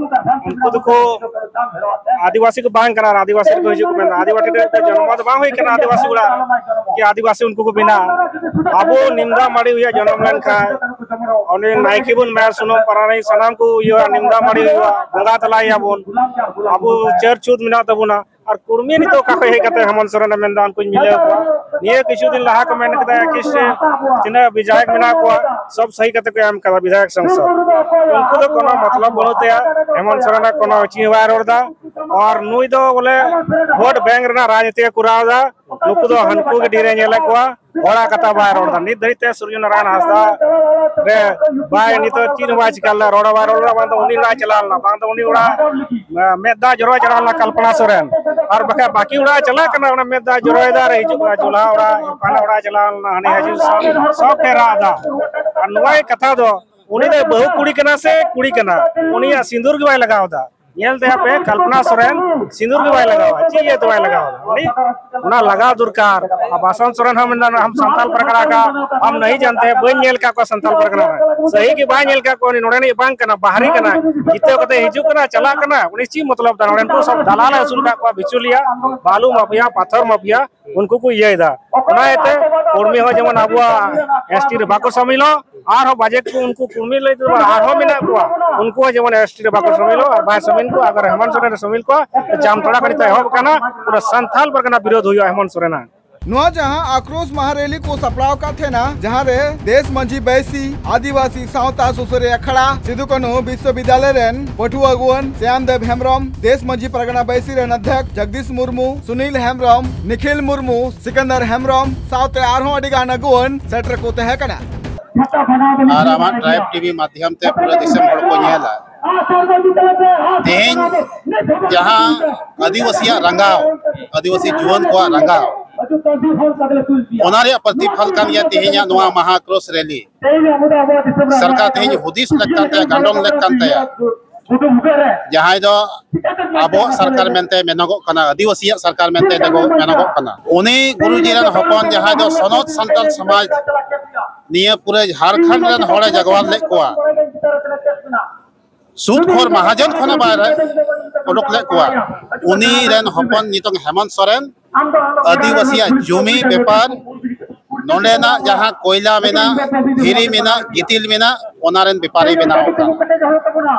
ᱩᱱᱠᱩ ᱫᱚᱠᱚ, ᱟᱹᱫᱤᱵᱟᱹᱥᱤ ᱠᱚ ᱵᱟᱝ ᱠᱟᱱᱟ, ᱟᱹᱫᱤᱵᱟᱹᱥᱤ ᱨᱮᱠᱚ ᱦᱤᱡᱩᱜ ᱠᱚ ᱢᱮᱱᱫᱟ᱾ ᱟᱹᱫᱤᱵᱟᱹᱥᱤ ᱨᱮ ᱡᱚᱱᱢᱚ ᱫᱚ ᱵᱟᱝ ᱦᱩᱭ ᱠᱟᱱᱟ ᱟᱹᱫᱤᱵᱟᱹᱥᱤ ᱚᱲᱟᱜ ᱨᱮ, ᱡᱮ ᱟᱹᱫᱤᱵᱟᱹᱥᱤ ᱩᱱᱠᱩ ᱠᱚ ᱵᱮᱱᱟᱜᱼᱟ᱾ ᱟᱵᱚ ᱱᱤᱢᱫᱟ ᱢᱟᱹᱲᱤ ᱦᱩᱭᱟ ᱡᱚᱱᱚᱢ ᱞᱮᱱᱠᱷᱟᱱ, ᱩᱱᱤ ᱱᱟᱭᱠᱮ ᱵᱚᱱ ᱢᱮᱱ ᱥᱩᱱᱩᱢ ᱯᱟᱨᱟᱱᱤ ᱥᱟᱱᱟᱢ ᱠᱚ ᱤᱭᱟᱹ ᱱᱤᱢᱫᱟ ᱢᱟᱹᱲᱤ ᱦᱩᱭᱩᱜᱼᱟ, ᱵᱚᱸᱜᱟ ᱛᱟᱞᱟᱭᱮᱭᱟᱵᱚᱱ᱾ ᱟᱵᱚ ᱪᱟᱹᱨ ᱪᱷᱩᱛ ᱢᱮᱱᱟᱜ ᱛᱟᱵᱚᱱᱟ, ᱟᱨ ᱠᱩᱲᱢᱤ ᱱᱤᱛᱚᱜ ᱚᱠᱟ ᱠᱷᱚᱡ ᱦᱮᱡ ᱠᱟᱛᱮ ᱦᱮᱢᱚᱱᱛ ᱥᱚᱨᱮᱱᱮ ᱢᱮᱱᱫᱟ ᱩᱱᱠᱩᱧ ᱢᱤᱞᱟᱹᱣ ᱠᱚᱣᱟ? ᱱᱤᱭᱟᱹ ᱠᱤᱪᱷᱩ ᱫᱤᱱ ᱞᱟᱦᱟ ᱠᱚ ᱢᱮᱱ ᱠᱮᱫᱟ ᱮᱠᱤᱥ ᱨᱮ ᱛᱤᱱᱟᱹᱜ ᱵᱤᱫᱷᱟᱭᱚᱠ ᱢᱮᱱᱟᱜ ᱠᱚᱣᱟ, ᱥᱚᱵ ᱥᱟᱹᱦᱤ ᱠᱟᱛᱮ ᱠᱚ ᱮᱢ ᱠᱟᱫᱟ ᱵᱤᱫᱷᱟᱭᱚᱠ ᱥᱚᱝᱥᱚᱫ᱾ ᱩᱱᱠᱩ ᱫᱚ ᱠᱳᱱᱳ ᱢᱚᱛᱞᱚᱵ ᱵᱟᱹᱱᱩᱜ ᱛᱟᱭᱟ, ᱦᱮᱢᱚᱱᱛ ᱥᱚᱨᱮᱱᱟᱜ ᱠᱳᱱᱳ ᱪᱮᱫ ᱦᱚᱸ ᱵᱟᱭ ᱨᱚᱲ ᱮᱫᱟ᱾ ᱟᱨ ᱱᱩᱭ ᱫᱚ ᱵᱚᱞᱮ ᱵᱷᱳᱴ ᱵᱮᱝᱠ ᱨᱮᱱᱟᱜ ᱨᱟᱡᱽᱱᱤᱛᱤ ᱮ ᱠᱚᱨᱟᱣ ᱮᱫᱟ᱾ ᱱᱩᱠᱩ ᱫᱚ ᱦᱟᱱᱠᱩ ᱜᱮ ᱰᱷᱮᱨ ᱮ ᱧᱮᱞᱮᱫ ᱠᱚᱣᱟ, ᱦᱚᱲᱟᱜ ᱠᱟᱛᱷᱟ ᱵᱟᱭ ᱨᱚᱲ ᱮᱫᱟ᱾ ᱱᱤᱛ ᱫᱷᱟᱹᱨᱤᱡ ᱛᱮ ᱥᱩᱨᱡᱚ ᱱᱟᱨᱟᱭᱚᱱ ᱦᱟᱸᱥᱫᱟ ᱨᱮ ᱵᱟᱭ, ᱱᱤᱛᱚᱜ ᱪᱮᱫ ᱦᱚᱸ ᱵᱟᱭ ᱪᱤᱠᱟ ᱞᱮᱫᱟ, ᱨᱚᱲ ᱦᱚᱸ ᱵᱟᱭ ᱨᱚᱲ ᱞᱮᱫᱟ᱾ ᱵᱟᱝ ᱫᱚ ᱩᱱᱤ ᱚᱲᱟᱜ ᱮ ᱪᱟᱞᱟᱣ ᱞᱮᱱᱟ, ᱵᱟᱝ ᱫᱚ ᱩᱱᱤ ᱚᱲᱟᱜ ᱢᱮᱫ ᱫᱟᱜ ᱡᱚᱨᱚᱭ ᱪᱟᱞᱟᱣ ᱞᱮᱱᱟ ᱠᱚᱞᱯᱚᱱᱟ ᱥᱚᱨᱮᱱ, ᱟᱨ ᱵᱟᱠᱷᱟᱡ ᱵᱟᱹᱠᱤ ᱚᱲᱟᱜ ᱮ ᱪᱟᱞᱟᱜ ᱠᱟᱱᱟ, ᱚᱱᱟ ᱢᱮᱫ ᱫᱟᱜ ᱡᱚᱨᱚᱭᱮᱫᱟ ᱟᱨ ᱦᱤᱡᱩᱜ ᱠᱟᱱᱟ᱾ ᱡᱚᱞᱦᱟ ᱚᱲᱟᱜ, ᱤᱨᱯᱟᱱᱟ ᱚᱲᱟᱜ ᱮ ᱪᱟᱞᱟᱣ ᱞᱮᱱᱟ, ᱦᱟᱱᱮ ᱦᱤᱡᱩᱜ ᱥᱚᱵ, ᱥᱚᱵ ᱴᱷᱮᱱ ᱨᱟᱜ ᱮᱫᱟ᱾ ᱟᱨ ᱱᱚᱣᱟ ᱜᱮ ᱠᱟᱛᱷᱟ ᱫᱚ, ᱩᱱᱤ ᱫᱚ ᱵᱟᱹᱦᱩ ᱠᱩᱲᱤ ᱠᱟᱱᱟ ᱥᱮ ᱠᱩᱲᱤ ᱠᱟᱱᱟ? ᱩᱱᱤᱭᱟᱜ ᱥᱤᱸᱫᱩᱨ ᱜᱮ ᱵᱟᱭ ᱞᱟᱜᱟᱣ ᱮᱫᱟ᱾ ᱧᱮᱞ ᱛᱟᱭᱟ ᱯᱮ, ᱠᱚᱞᱯᱚᱱᱟ ᱥᱚᱨᱮᱱ ᱥᱤᱸᱫᱩᱨ ᱜᱮ ᱵᱟᱭ ᱞᱟᱜᱟᱣᱟ᱾ ᱪᱮᱫ ᱤᱭᱟᱹᱛᱮ ᱵᱟᱭ ᱞᱟᱜᱟᱣᱟ? ᱩᱱᱤ ᱚᱱᱟ ᱞᱟᱜᱟᱣ ᱫᱚᱨᱠᱟᱨ᱾ ᱟᱨ ᱵᱟᱥᱚᱱᱛ ᱥᱚᱨᱮᱱ ᱦᱚᱸ ᱢᱮᱱᱫᱟ, "ᱟᱢ ᱥᱟᱱᱛᱟᱞ ᱯᱟᱨᱜᱟᱱᱟ ᱠᱟ, ᱟᱢ ᱱᱟᱦᱤ ᱡᱟᱱᱛᱮ ᱦᱮ, ᱵᱟᱹᱧ ᱧᱮᱞ ᱟᱠᱟᱫ ᱠᱚᱣᱟ ᱥᱟᱱᱛᱟᱞ ᱯᱟᱨᱜᱟᱱᱟ ᱨᱮ, ᱥᱟᱹᱦᱤ ᱜᱮ ᱵᱟᱭ ᱧᱮᱞ ᱟᱠᱟᱫ ᱠᱚᱣᱟ, ᱩᱱᱤ ᱱᱚᱰᱮᱱᱤᱡ ᱵᱟᱝ ᱠᱟᱱᱟ, ᱵᱟᱦᱨᱮ ᱠᱟᱱᱟ, ᱡᱤᱛᱟᱹᱣ ᱠᱟᱛᱮ ᱦᱤᱡᱩᱜ ᱠᱟᱱᱟ, ᱪᱟᱞᱟᱜ ᱠᱟᱱᱟ, ᱩᱱᱤ ᱪᱮᱫ ᱢᱚᱛᱞᱚᱵ ᱛᱟᱭ? ᱱᱚᱰᱮᱱ ᱠᱚ ᱥᱚᱵ ᱫᱟᱞᱟᱞ ᱮ ᱟᱹᱥᱩᱞ ᱟᱠᱟᱫ ᱠᱚᱣᱟ, ᱵᱤᱪᱩᱞᱤᱭᱟ, ᱵᱟᱞᱩ ᱢᱟᱯᱷᱤᱭᱟ, ᱯᱟᱛᱷᱚᱨ ᱢᱟᱯᱷᱤᱭᱟ, ᱩᱱᱠᱩ ᱠᱚ ᱤᱭᱟᱹᱭᱮᱫᱟ᱾ ᱚᱱᱟ ᱤᱭᱟᱹᱛᱮ ᱠᱚᱨᱢᱤ ᱦᱚᱸ ᱡᱮᱢᱚᱱ ᱟᱵᱚᱣᱟᱜ ᱮᱥ ᱴᱤ ᱨᱮ ᱵᱟᱠᱚ ᱥᱟᱢᱤᱞᱚᱜ, ᱟᱨᱦᱚᱸ ᱵᱟᱡᱮ ᱠᱚ ᱩᱱᱠᱩ ᱠᱚᱨᱢᱤ ᱞᱟᱹᱭ ᱛᱮᱫᱚ ᱟᱨᱦᱚᱸ ᱢᱮᱱᱟᱜ ᱠᱚᱣᱟ, ᱩᱱᱠᱩ ᱦᱚᱸ ᱡᱮᱢᱚᱱ ᱮᱥ ᱴᱤ ᱨᱮ ᱵᱟᱠᱚ ᱥᱟᱢᱤᱞᱚᱜ, ᱟᱨ ᱵᱟᱭ ᱥᱟᱢᱤᱞ ᱠᱚᱣᱟ᱾ ᱟᱜᱟᱨ ᱦᱮᱢᱚᱱᱛ ᱥᱚᱨᱮᱱ ᱮ ᱥᱟᱢᱤᱞ ᱠᱚᱣᱟ, ᱛᱚ ᱡᱟᱢᱛᱟᱲᱟ ᱠᱷᱟᱹᱲᱤ ᱛᱮ ᱮᱦᱚᱵ ᱟᱠᱟᱱᱟ, ᱯᱩᱨᱟᱹ ᱥᱟᱱᱛᱷᱟᱞ ᱯᱟᱨᱜᱟᱱᱟ ᱵᱤᱨᱳᱫᱷ ᱦᱩᱭᱩᱜᱼᱟ ᱦᱮᱢᱚᱱᱛ ᱥᱚᱨᱮᱱᱟᱜ᱾ ᱱᱚᱣᱟ ᱡᱟᱦᱟᱸ ᱟᱠᱨᱳᱥ ᱢᱟᱦᱟ ᱨᱮᱞᱤ ᱠᱚ ᱥᱟᱯᱲᱟᱣ ᱟᱠᱟᱫ ᱛᱟᱦᱮᱱᱟ, ᱡᱟᱦᱟᱸ ᱨᱮ ᱫᱮᱥ ᱢᱟᱹᱡᱷᱤ ᱵᱟᱹᱭᱥᱤ, ᱟᱹᱫᱤᱵᱟᱹᱥᱤ ᱥᱟᱶᱛᱟ ᱥᱩᱥᱟᱹᱨᱤᱭᱟᱹ ᱟᱠᱷᱲᱟ, ᱥᱤᱫᱩ ᱠᱟᱹᱱᱦᱩ ᱵᱤᱥᱥᱚᱵᱤᱫᱽᱭᱟᱞᱚᱭ ᱨᱮᱱ ᱯᱟᱹᱴᱷᱩᱣᱟᱹ ᱟᱹᱜᱩᱣᱟᱹᱱ ᱥᱭᱟᱢ ᱫᱮᱵ ᱦᱮᱢᱵᱨᱚᱢ, ᱫᱮᱥ ᱢᱟᱹᱡᱷᱤ ᱯᱟᱨᱜᱟᱱᱟ ᱵᱟᱹᱭᱥᱤ ᱨᱮᱱ ᱚᱫᱽᱫᱷᱚᱠ ᱡᱚᱜᱽᱫᱤᱥ ᱢᱩᱨᱢᱩ, ᱥᱩᱱᱤᱞ ᱦᱮᱢᱵᱨᱚᱢ, ᱱᱤᱠᱷᱤᱞ ᱢᱩᱨᱢᱩ, ᱥᱤᱠᱟᱱᱫᱟᱨ ᱦᱮᱢᱵᱨᱚᱢ ᱥᱟᱶᱛᱮ ᱟᱨᱦᱚᱸ ᱟᱹᱰᱤ ᱜᱟᱱ ᱟᱹᱜᱩᱣᱟᱹᱱ ᱥᱮᱴᱮᱨ ᱠᱚ ᱛᱟᱦᱮᱸ ᱠᱟᱱᱟ᱾ ᱟᱨ ᱟᱢᱟᱜ ᱴᱨᱟᱭᱤᱵᱽ ᱴᱤᱵᱷᱤ ᱢᱟᱫᱽᱫᱷᱚᱢ ᱛᱮ ᱯᱩᱨᱟᱹ ᱫᱤᱥᱚᱢ ᱦᱚᱲ ᱠᱚ ᱧᱮᱞᱟ᱾ ᱛᱮᱦᱮᱧ ᱡᱟᱦᱟᱸ ᱟᱹᱫᱤᱵᱟᱹᱥᱤᱭᱟᱜ ᱨᱟᱸᱜᱟᱣ, ᱟᱹᱫᱤᱵᱟᱹᱥᱤ ᱡᱩᱣᱟᱹᱱ ᱠᱚᱣᱟᱜ ᱨᱟᱸᱜᱟᱣ, ᱚᱱᱟ ᱨᱮᱭᱟᱜ ᱯᱨᱚᱛᱤᱯᱷᱚᱞ ᱠᱟᱱ ᱜᱮᱭᱟ ᱛᱮᱦᱮᱧᱟᱜ ᱱᱚᱣᱟ ᱢᱟᱦᱟ ᱠᱨᱚᱥ ᱨᱮᱞᱤ᱾ ᱥᱚᱨᱠᱟᱨ ᱛᱮᱦᱮᱧ ᱦᱩᱫᱤᱥ ᱞᱮᱠ ᱠᱟᱱ ᱛᱟᱭᱟ, ᱜᱟᱱᱰᱚᱱ ᱞᱮᱠ ᱠᱟᱱ ᱛᱟᱭᱟ, ᱡᱟᱦᱟᱸᱭ ᱫᱚ ᱟᱵᱚᱣᱟᱜ ᱥᱚᱨᱠᱟᱨ ᱢᱮᱱᱛᱮ ᱢᱮᱱᱚᱜᱚᱜ ᱠᱟᱱᱟ, ᱟᱹᱫᱤᱵᱟᱹᱥᱤᱭᱟᱜ ᱥᱚᱨᱠᱟᱨ ᱢᱮᱱᱛᱮ ᱢᱮᱱᱚᱜᱚᱜ ᱠᱟᱱᱟ᱾ ᱩᱱᱤ ᱜᱩᱨᱩᱡᱤ ᱨᱮᱱ ᱦᱚᱯᱚᱱ, ᱡᱟᱦᱟᱸᱭ ᱫᱚ ᱥᱚᱱᱚᱛ ᱥᱟᱱᱛᱟᱲ ᱥᱚᱢᱟᱡᱽ ᱱᱤᱭᱟᱹ ᱯᱩᱨᱟᱹ ᱡᱷᱟᱲᱠᱷᱚᱸᱰ ᱨᱮᱱ ᱦᱚᱲᱮ ᱡᱟᱜᱽᱣᱟᱨ ᱞᱮᱫ ᱠᱚᱣᱟ, ᱥᱩᱫ ᱠᱷᱚᱨ ᱢᱟᱦᱟᱡᱚᱱ ᱠᱷᱚᱱ ᱦᱚᱸ ᱵᱟᱭ ᱚᱰᱚᱠ ᱞᱮᱫ ᱠᱚᱣᱟ᱾ ᱩᱱᱤ ᱨᱮᱱ ᱦᱚᱯᱚᱱ ᱧᱩᱛᱩᱢ ᱦᱮᱢᱚᱱᱛ ᱥᱚᱨᱮᱱ, ᱟᱹᱫᱤᱵᱟᱹᱥᱤᱭᱟᱜ ᱡᱩᱢᱤ ᱵᱮᱯᱟᱨ, ᱱᱚᱰᱮᱱᱟᱜ ᱡᱟᱦᱟᱸ ᱠᱚᱭᱞᱟ ᱢᱮᱱᱟᱜ, ᱫᱷᱤᱨᱤ ᱢᱮᱱᱟᱜ, ᱜᱤᱛᱤᱞ ᱢᱮᱱᱟᱜ, ᱚᱱᱟ ᱨᱮᱱ ᱵᱮᱯᱟᱨᱤ ᱵᱮᱱᱟᱣ ᱟᱠᱟᱱᱟ᱾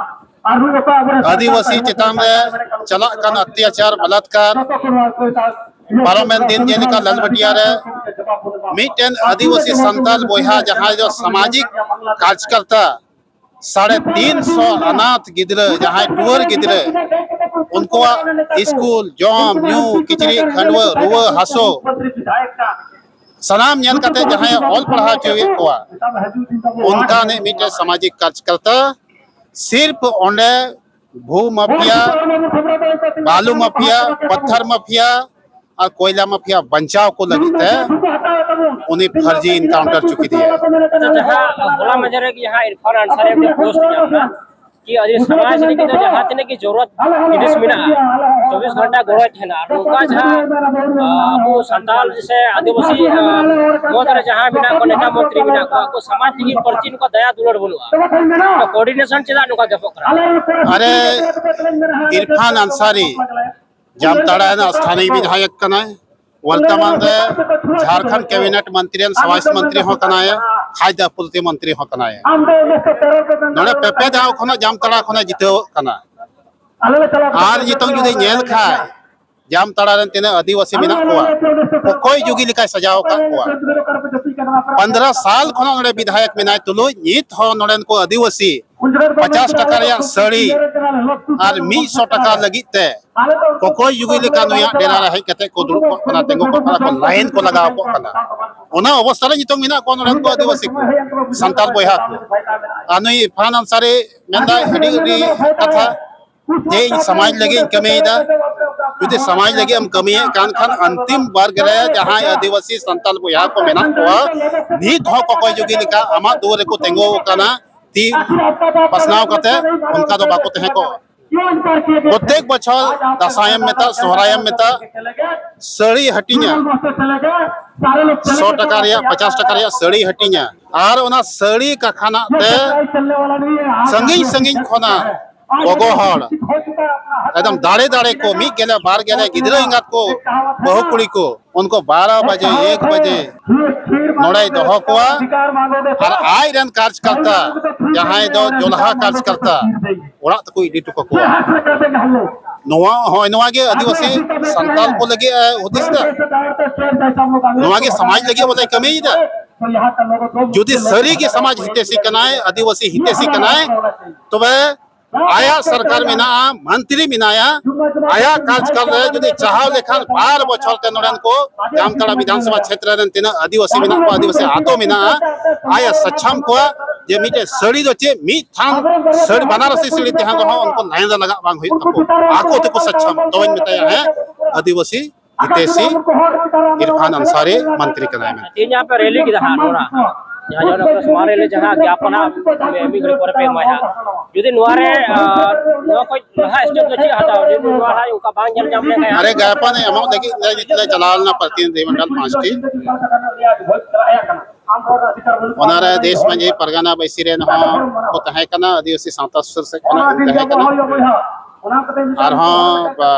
ᱟᱹᱫᱤᱵᱟᱹᱥᱤ ᱪᱮᱛᱟᱱ ᱨᱮ ᱪᱟᱞᱟᱜ ᱠᱟᱱ ᱚᱛᱛᱟᱪᱟᱨ, ᱵᱟᱞᱟᱛᱠᱟᱨ, ᱯᱟᱨᱚᱢᱮᱱ ᱫᱤᱱ ᱡᱮᱞᱮᱠᱟ ᱞᱟᱞᱵᱟᱴᱤᱭᱟ ᱨᱮ ᱢᱤᱫᱴᱮᱱ ᱟᱹᱫᱤᱵᱟᱹᱥᱤ ᱥᱟᱱᱛᱟᱞ ᱵᱚᱭᱦᱟ, ᱡᱟᱦᱟᱸᱭ ᱫᱚ ᱥᱟᱢᱟᱡᱤᱠ ᱠᱟᱨᱡᱚᱠᱚᱨᱛᱟ, ᱥᱟᱲᱮ ᱛᱤᱱ ᱥᱚ ᱟᱱᱟᱛᱷ ᱜᱤᱫᱽᱨᱟᱹ, ᱡᱟᱦᱟᱸᱭ ᱴᱩᱣᱟᱹᱨ ᱜᱤᱫᱽᱨᱟᱹ, ᱩᱱᱠᱩᱣᱟᱜ ᱥᱠᱩᱞ, ᱡᱚᱢ, ᱧᱩ, ᱠᱤᱪᱨᱤᱡ, ᱠᱷᱟᱹᱰᱣᱟᱹ, ᱨᱩᱣᱟᱹ, ᱦᱟᱹᱥᱩ, ᱥᱟᱱᱟᱢ ᱧᱮᱞ ᱠᱟᱛᱮ ᱡᱟᱦᱟᱸᱭ ᱚᱞ ᱯᱟᱲᱦᱟᱣ ᱦᱚᱪᱚᱭᱮᱫ ᱠᱚᱣᱟ, ᱚᱱᱠᱟᱱᱤᱡ ᱢᱤᱫᱴᱮᱱ ᱥᱟᱢᱟᱡᱤᱠ ᱠᱟᱨᱡᱚᱠᱚᱨᱛᱟ ᱥᱤᱨᱯ ᱚᱸᱰᱮ ᱵᱷᱩ ᱢᱟᱯᱷᱤᱭᱟ, ᱵᱟᱞᱩ ᱢᱟᱯᱷᱤᱭᱟ, ᱯᱟᱛᱷᱟᱨ ᱢᱟᱯᱷᱤᱭᱟ ᱟᱨ ᱠᱚᱭᱞᱟ ᱢᱟᱯᱷᱤᱭᱟ ᱵᱟᱧᱪᱟᱣ ᱠᱚ ᱞᱟᱹᱜᱤᱫ ᱛᱮ ᱩᱱᱤ ᱯᱷᱟᱨᱡᱤ ᱮᱱᱠᱟᱣᱩᱱᱴᱟᱨ ᱦᱚᱪᱚ ᱠᱮᱫᱮᱭᱟ᱾ ᱟᱪᱪᱷᱟ, ᱡᱟᱦᱟᱸ ᱦᱚᱞᱟ ᱢᱟᱫᱷᱮᱨ ᱨᱮ ᱡᱟᱦᱟᱸ ᱤᱨᱯᱷᱟᱱ ᱟᱱᱥᱟᱨᱤ ᱢᱤᱫᱴᱮᱱ ᱯᱳᱥᱴ ᱧᱟᱢ ᱮᱱᱟ, ᱠᱤ ᱟᱹᱫᱤ ᱥᱚᱢᱟᱡᱽ ᱨᱮ ᱠᱤ ᱡᱟᱦᱟᱸ ᱛᱤᱱᱟᱹᱜ ᱜᱮ ᱡᱚᱨᱩᱨᱟᱛ ᱡᱤᱱᱤᱥ ᱢᱮᱱᱟᱜᱼᱟ, ᱪᱚᱵᱵᱤᱥ ᱜᱷᱚᱱᱴᱟ ᱜᱚᱲᱚᱭ ᱛᱟᱦᱮᱱᱟ᱾ ᱟᱨ ᱱᱚᱝᱠᱟ ᱡᱟᱦᱟᱸ, ᱟ, ᱟᱵᱚ ᱥᱟᱱᱛᱟᱲ ᱥᱮ ᱟᱹᱫᱤᱵᱟᱹᱥᱤ, ᱟ, ᱢᱚᱫᱽ ᱨᱮ ᱡᱟᱦᱟᱸ ᱢᱮᱱᱟᱜ ᱠᱚᱣᱟ, ᱱᱮᱛᱟ ᱢᱚᱱᱛᱨᱤ ᱢᱮᱱᱟᱜ ᱠᱚᱣᱟ, ᱟᱠᱚ ᱥᱚᱢᱟᱡᱽ ᱞᱟᱹᱜᱤᱫ ᱯᱟᱹᱨᱪᱤ ᱱᱚᱝᱠᱟ ᱫᱟᱭᱟ ᱫᱩᱞᱟᱹᱲ ᱵᱟᱹᱱᱩᱜᱼᱟ᱾ ᱱᱚᱣᱟ coordination ᱪᱮᱫᱟᱜ ᱱᱚᱝᱠᱟ ᱜᱮᱯᱚᱜ ᱠᱟᱱᱟ? ᱟᱨᱮ, ᱤᱨᱯᱷᱟᱱ ᱟᱱᱥᱟᱨᱤ, ᱡᱟᱢᱛᱟᱲᱟ ᱨᱮᱱ ᱥᱛᱷᱟᱱᱤᱭ ᱵᱤᱫᱷᱟᱭᱚᱠ ᱠᱟᱱᱟᱭ, ᱵᱚᱨᱛᱚᱢᱟᱱ ᱨᱮ ᱡᱷᱟᱲᱠᱷᱚᱸᱰ cabinet ᱢᱚᱱᱛᱨᱤ ᱨᱮᱱ ᱥᱚᱢᱟᱡᱽ ᱢᱚᱱᱛᱨᱤ ᱦᱚᱸ ᱠᱟᱱᱟᱭ, ᱠᱷᱟᱫᱽᱭᱚ ᱟᱯᱩᱨᱛᱤ ᱢᱚᱱᱛᱨᱤ ᱦᱚᱸ ᱠᱟᱱᱟᱭ᱾ ᱱᱚᱰᱮ ᱯᱮᱯᱮ ᱫᱷᱟᱣ ᱠᱷᱚᱱᱟᱜ ᱡᱟᱢᱛᱟᱲᱟ ᱠᱷᱚᱱᱟᱜ ᱡᱤᱛᱟᱹᱣ ᱠᱟᱱᱟ᱾ ᱟᱨ ᱱᱤᱛᱚᱝ ᱡᱩᱫᱤ ᱧᱮᱞ ᱠᱷᱟᱡ, ᱡᱟᱢᱛᱟᱲᱟ ᱨᱮᱱ ᱛᱤᱱᱟᱹᱜ ᱟᱹᱫᱤᱵᱟᱹᱥᱤ ᱢᱮᱱᱟᱜ ᱠᱚᱣᱟ, ᱚᱠᱚᱭ ᱡᱩᱜᱤ ᱞᱮᱠᱟᱭ ᱥᱟᱡᱟᱣ ᱟᱠᱟᱫ ᱠᱚᱣᱟ᱾ ᱯᱚᱱᱫᱽᱨᱚ ᱥᱟᱞ ᱠᱷᱚᱱᱟᱜ ᱱᱚᱰᱮ ᱵᱤᱫᱷᱟᱭᱚᱠ ᱢᱮᱱᱟᱭ ᱛᱩᱞᱩᱡ ᱱᱤᱛ ᱦᱚᱸ ᱱᱚᱰᱮᱱ ᱠᱚ ᱟᱹᱫᱤᱵᱟᱹᱥᱤ ᱯᱚᱪᱟᱥ ᱴᱟᱠᱟ ᱨᱮᱭᱟᱜ ᱥᱟᱹᱲᱤ ᱟᱨ ᱢᱤᱫ ᱥᱚ ᱴᱟᱠᱟ ᱞᱟᱹᱜᱤᱫ ᱛᱮ ᱚᱠᱚᱭ ᱡᱩᱜᱤ ᱞᱮᱠᱟ ᱱᱩᱭᱟᱜ ᱰᱮᱨᱟ ᱨᱮ ᱦᱮᱡ ᱠᱟᱛᱮ ᱠᱚ ᱫᱩᱲᱩᱵ ᱠᱚᱜ ᱠᱟᱱᱟ, ᱛᱤᱸᱜᱩ ᱠᱚᱜ ᱠᱟᱱᱟ ᱠᱚ, line ᱠᱚ ᱞᱟᱜᱟᱣ ᱠᱚᱜ ᱠᱟᱱᱟ᱾ ᱚᱱᱟ ᱚᱵᱚᱥᱛᱟ ᱨᱮ ᱱᱤᱛᱚᱝ ᱢᱮᱱᱟᱜ ᱠᱚᱣᱟ ᱱᱚᱰᱮᱱ ᱠᱚ ᱟᱹᱫᱤᱵᱟᱹᱥᱤ ᱠᱚ, ᱥᱟᱱᱛᱟᱲ ᱵᱚᱭᱦᱟ ᱠᱚ᱾ ᱟᱨ ᱱᱩᱭ ᱤᱨᱯᱷᱟᱱ ᱟᱱᱥᱟᱨᱤ ᱢᱮᱱᱫᱟᱭ ᱟᱹᱰᱤ, ᱟᱹᱰᱤ ᱠᱟᱛᱷᱟ ᱡᱮ ᱤᱧ ᱥᱚᱢᱟᱡᱽ ᱞᱟᱹᱜᱤᱫ ᱤᱧ ᱠᱟᱹᱢᱤᱭᱮᱫᱟ᱾ ᱡᱩᱫᱤ ᱥᱚᱢᱟᱡᱽ ᱞᱟᱹᱜᱤᱫ ᱮᱢ ᱠᱟᱹᱢᱤᱭᱮᱫ ᱠᱟᱱ ᱠᱷᱟᱱ, ᱚᱱᱛᱤᱢ ᱵᱚᱨᱜᱽ ᱨᱮ ᱡᱟᱦᱟᱸᱭ ᱟᱹᱫᱤᱵᱟᱹᱥᱤ ᱥᱟᱱᱛᱟᱲ ᱵᱚᱭᱦᱟ ᱠᱚ ᱢᱮᱱᱟᱜ ᱠᱚᱣᱟ, ᱱᱤᱛ ᱦᱚᱸ ᱠᱚᱠᱚᱭ ᱡᱩᱜᱤ ᱞᱮᱠᱟ ᱟᱢᱟᱜ ᱫᱩᱣᱟᱹᱨ ᱨᱮᱠᱚ ᱛᱤᱸᱜᱩ ᱟᱠᱟᱱᱟ, ᱛᱤ ᱯᱟᱥᱱᱟᱣ ᱠᱟᱛᱮ ᱚᱱᱠᱟ ᱫᱚ ᱵᱟᱠᱚ ᱛᱟᱦᱮᱸ ᱠᱚᱜᱼᱟ᱾ ᱯᱨᱚᱛᱮᱠ ᱵᱚᱪᱷᱚᱨ ᱫᱟᱸᱥᱟᱭᱮᱢ ᱢᱮᱛᱟᱜ, ᱥᱚᱦᱨᱟᱭᱮᱢ ᱢᱮᱛᱟᱜ, ᱥᱟᱹᱲᱤ ᱦᱟᱹᱴᱤᱧᱟ, ᱥᱚ ᱴᱟᱠᱟ ᱨᱮᱭᱟᱜ, ᱯᱚᱪᱟᱥ ᱴᱟᱠᱟ ᱨᱮᱭᱟᱜ ᱥᱟᱹᱲᱤ ᱦᱟᱹᱴᱤᱧᱟ, ᱟᱨ ᱚᱱᱟ ᱥᱟᱹᱲᱤ ᱠᱟᱠᱷᱟᱱᱟᱜ ᱛᱮ ᱥᱟᱺᱜᱤᱧ ᱥᱟᱺᱜᱤᱧ ᱠᱷᱚᱱᱟᱜ ᱜᱚᱜᱚ ᱦᱚᱲ ᱮᱠᱫᱚᱢ ᱫᱟᱲᱮ ᱫᱟᱲᱮ ᱠᱚ, ᱢᱤᱫ ᱜᱮᱞᱮ ᱵᱟᱨ ᱜᱮᱞᱮ ᱜᱤᱫᱽᱨᱟᱹ ᱮᱸᱜᱟᱛ ᱠᱚ, ᱵᱟᱹᱦᱩ ᱠᱩᱲᱤ ᱠᱚ, ᱩᱱᱠᱩ ᱵᱟᱨᱚ ᱵᱟᱡᱮ, ᱮᱠ ᱵᱟᱡᱮ ᱱᱚᱰᱮᱭ ᱫᱚᱦᱚ ᱠᱚᱣᱟ᱾ ᱟᱨ ᱟᱡ ᱨᱮᱱ ᱠᱟᱨᱡᱽᱠᱟᱨᱛᱟ, ᱡᱟᱦᱟᱸᱭ ᱫᱚ ᱡᱚᱞᱦᱟ ᱠᱟᱨᱡᱽᱠᱟᱨᱛᱟ, ᱚᱲᱟᱜ ᱛᱮᱠᱚ ᱤᱫᱤ ᱦᱚᱴᱚ ᱠᱟᱠᱚᱣᱟ᱾ ᱱᱚᱣᱟ, ᱦᱳᱭ, ᱱᱚᱣᱟ ᱜᱮ ᱟᱹᱫᱤᱵᱟᱹᱥᱤ ᱥᱟᱱᱛᱟᱲ ᱠᱚ ᱞᱟᱹᱜᱤᱫ ᱮ ᱦᱩᱫᱤᱥ ᱮᱫᱟ, ᱱᱚᱣᱟ ᱜᱮ ᱥᱚᱢᱟᱡᱽ ᱞᱟᱹᱜᱤᱫ ᱵᱚᱞᱮ ᱠᱟᱹᱢᱤᱭᱮᱫᱟ᱾ ᱡᱩᱫᱤ ᱥᱟᱹᱨᱤ ᱜᱮ ᱥᱚᱢᱟᱡᱽ ᱦᱤᱛᱮᱥᱤ ᱠᱟᱱᱟᱭ, ᱟᱹᱫᱤᱵᱟᱹᱥᱤ ᱦᱤᱛᱮᱥᱤ ᱠᱟᱱᱟᱭ, ᱛᱚᱵᱮ ᱟᱭᱟᱜ ᱥᱚᱨᱠᱟᱨ ᱢᱮᱱᱟᱜᱼᱟ, ᱢᱚᱱᱛᱨᱤ ᱢᱮᱱᱟᱭᱟ, ᱟᱭᱟᱜ ᱠᱟᱨᱡᱽᱠᱟᱞ ᱨᱮ ᱡᱩᱫᱤ ᱪᱟᱦᱟᱣ ᱞᱮᱠᱷᱟᱱ ᱵᱟᱨ ᱵᱚᱪᱷᱚᱨ ᱛᱮ ᱱᱚᱰᱮᱱ ᱠᱚ ᱡᱟᱢᱛᱟᱲᱟ ᱵᱤᱫᱷᱟᱱᱥᱚᱵᱷᱟ ᱠᱷᱮᱛᱨᱮ ᱨᱮᱱ ᱛᱤᱱᱟᱹᱜ ᱟᱹᱫᱤᱵᱟᱹᱥᱤ ᱢᱮᱱᱟᱜ ᱠᱚᱣᱟ, ᱟᱹᱫᱤᱵᱟᱹᱥᱤ ᱟᱛᱳ ᱢᱮᱱᱟᱜᱼᱟ, ᱟᱭ ᱮ ᱥᱟᱪᱷᱟᱢ ᱠᱚᱣᱟ ᱡᱮ ᱢᱤᱫᱴᱮᱡ ᱥᱟᱹᱲᱤ ᱫᱚ ᱪᱮᱫ, ᱢᱤᱫ ᱛᱷᱟᱱ ᱥᱟᱹᱲᱤ, ᱵᱟᱱᱟᱨᱟᱥᱤ ᱥᱟᱹᱲᱤ ᱛᱟᱦᱮᱱ ᱨᱮᱦᱚᱸ ᱩᱱᱠᱩ line ᱨᱮ ᱞᱟᱜᱟᱜ ᱵᱟᱝ ᱦᱩᱭᱩᱜ ᱛᱟᱠᱚ, ᱟᱠᱚ ᱛᱮᱠᱚ ᱥᱟᱪᱷᱟᱢ᱾ ᱛᱚᱵᱮᱧ ᱢᱮᱛᱟᱭᱟ, ᱦᱮᱸ, ᱟᱹᱫᱤᱵᱟᱹᱥᱤ ᱦᱤᱛᱮᱥᱤ ᱤᱨᱯᱷᱟᱱ ᱟᱱᱥᱟᱨᱤ ᱢᱚᱱᱛᱨᱤ ᱠᱟᱱᱟᱭ ᱢᱮᱱᱛᱮ᱾ ᱛᱮᱦᱮᱧ ᱟᱯᱮ rally ᱠᱮᱫᱟ ᱦᱟᱸᱜ ᱱᱚᱰᱮ? ᱡᱟᱦᱟᱸ ᱡᱟᱦᱟᱸ ᱰᱚᱠᱴᱚᱨ ᱥᱩᱢᱟᱨ ᱨᱮ ᱡᱟᱦᱟᱸ ᱜᱮᱭᱟᱯᱚᱱ ᱦᱟᱸᱜ ᱢᱤᱫ ᱜᱷᱟᱹᱲᱤ ᱯᱚᱨᱮ ᱯᱮ ᱮᱢᱟᱭᱟ ᱦᱟᱸᱜ᱾ ᱡᱩᱫᱤ ᱱᱚᱣᱟ ᱨᱮ, ᱟᱨ ᱱᱚᱣᱟ ᱠᱷᱚᱡ ᱞᱟᱦᱟ ᱥᱴᱮᱯ ᱫᱚ ᱪᱮᱫ ᱦᱟᱛᱟᱣ? ᱡᱩᱫᱤ ᱱᱚᱣᱟ ᱦᱟᱸᱜ ᱚᱱᱠᱟ ᱵᱟᱝ ᱧᱮᱞ ᱧᱟᱢ ᱞᱮᱱᱠᱷᱟᱱ ᱦᱟᱸᱜ᱾ ᱟᱨᱮ ᱜᱟᱭᱟᱯᱟᱱ ᱮᱢᱚᱜ ᱞᱟᱹᱜᱤᱫ ᱞᱮ ᱪᱟᱞᱟᱣ ᱞᱮᱱᱟ ᱯᱨᱚᱛᱤᱱᱤᱫᱷᱤ ᱢᱚᱱᱰᱚᱞ ᱯᱟᱸᱪᱴᱤ᱾ ᱚᱱᱟᱨᱮ ᱫᱮᱥ ᱢᱟᱹᱡᱷᱤ ᱯᱟᱨᱜᱟᱱᱟ ᱵᱟᱹᱭᱥᱤ ᱨᱮᱱ ᱦᱚᱸ ᱠᱚ ᱛᱟᱦᱮᱸ ᱠᱟᱱᱟ, ᱟᱹᱫᱤᱵᱟᱹᱥᱤ ᱥᱟᱶᱛᱟ ᱥᱩᱥᱟᱹᱨ ᱥᱮᱫ ᱠᱷᱚᱱᱟᱜ ᱠᱚ ᱛᱟᱦᱮᱸ ᱠᱟᱱᱟ, ᱟᱨᱦᱚᱸ, ᱟ,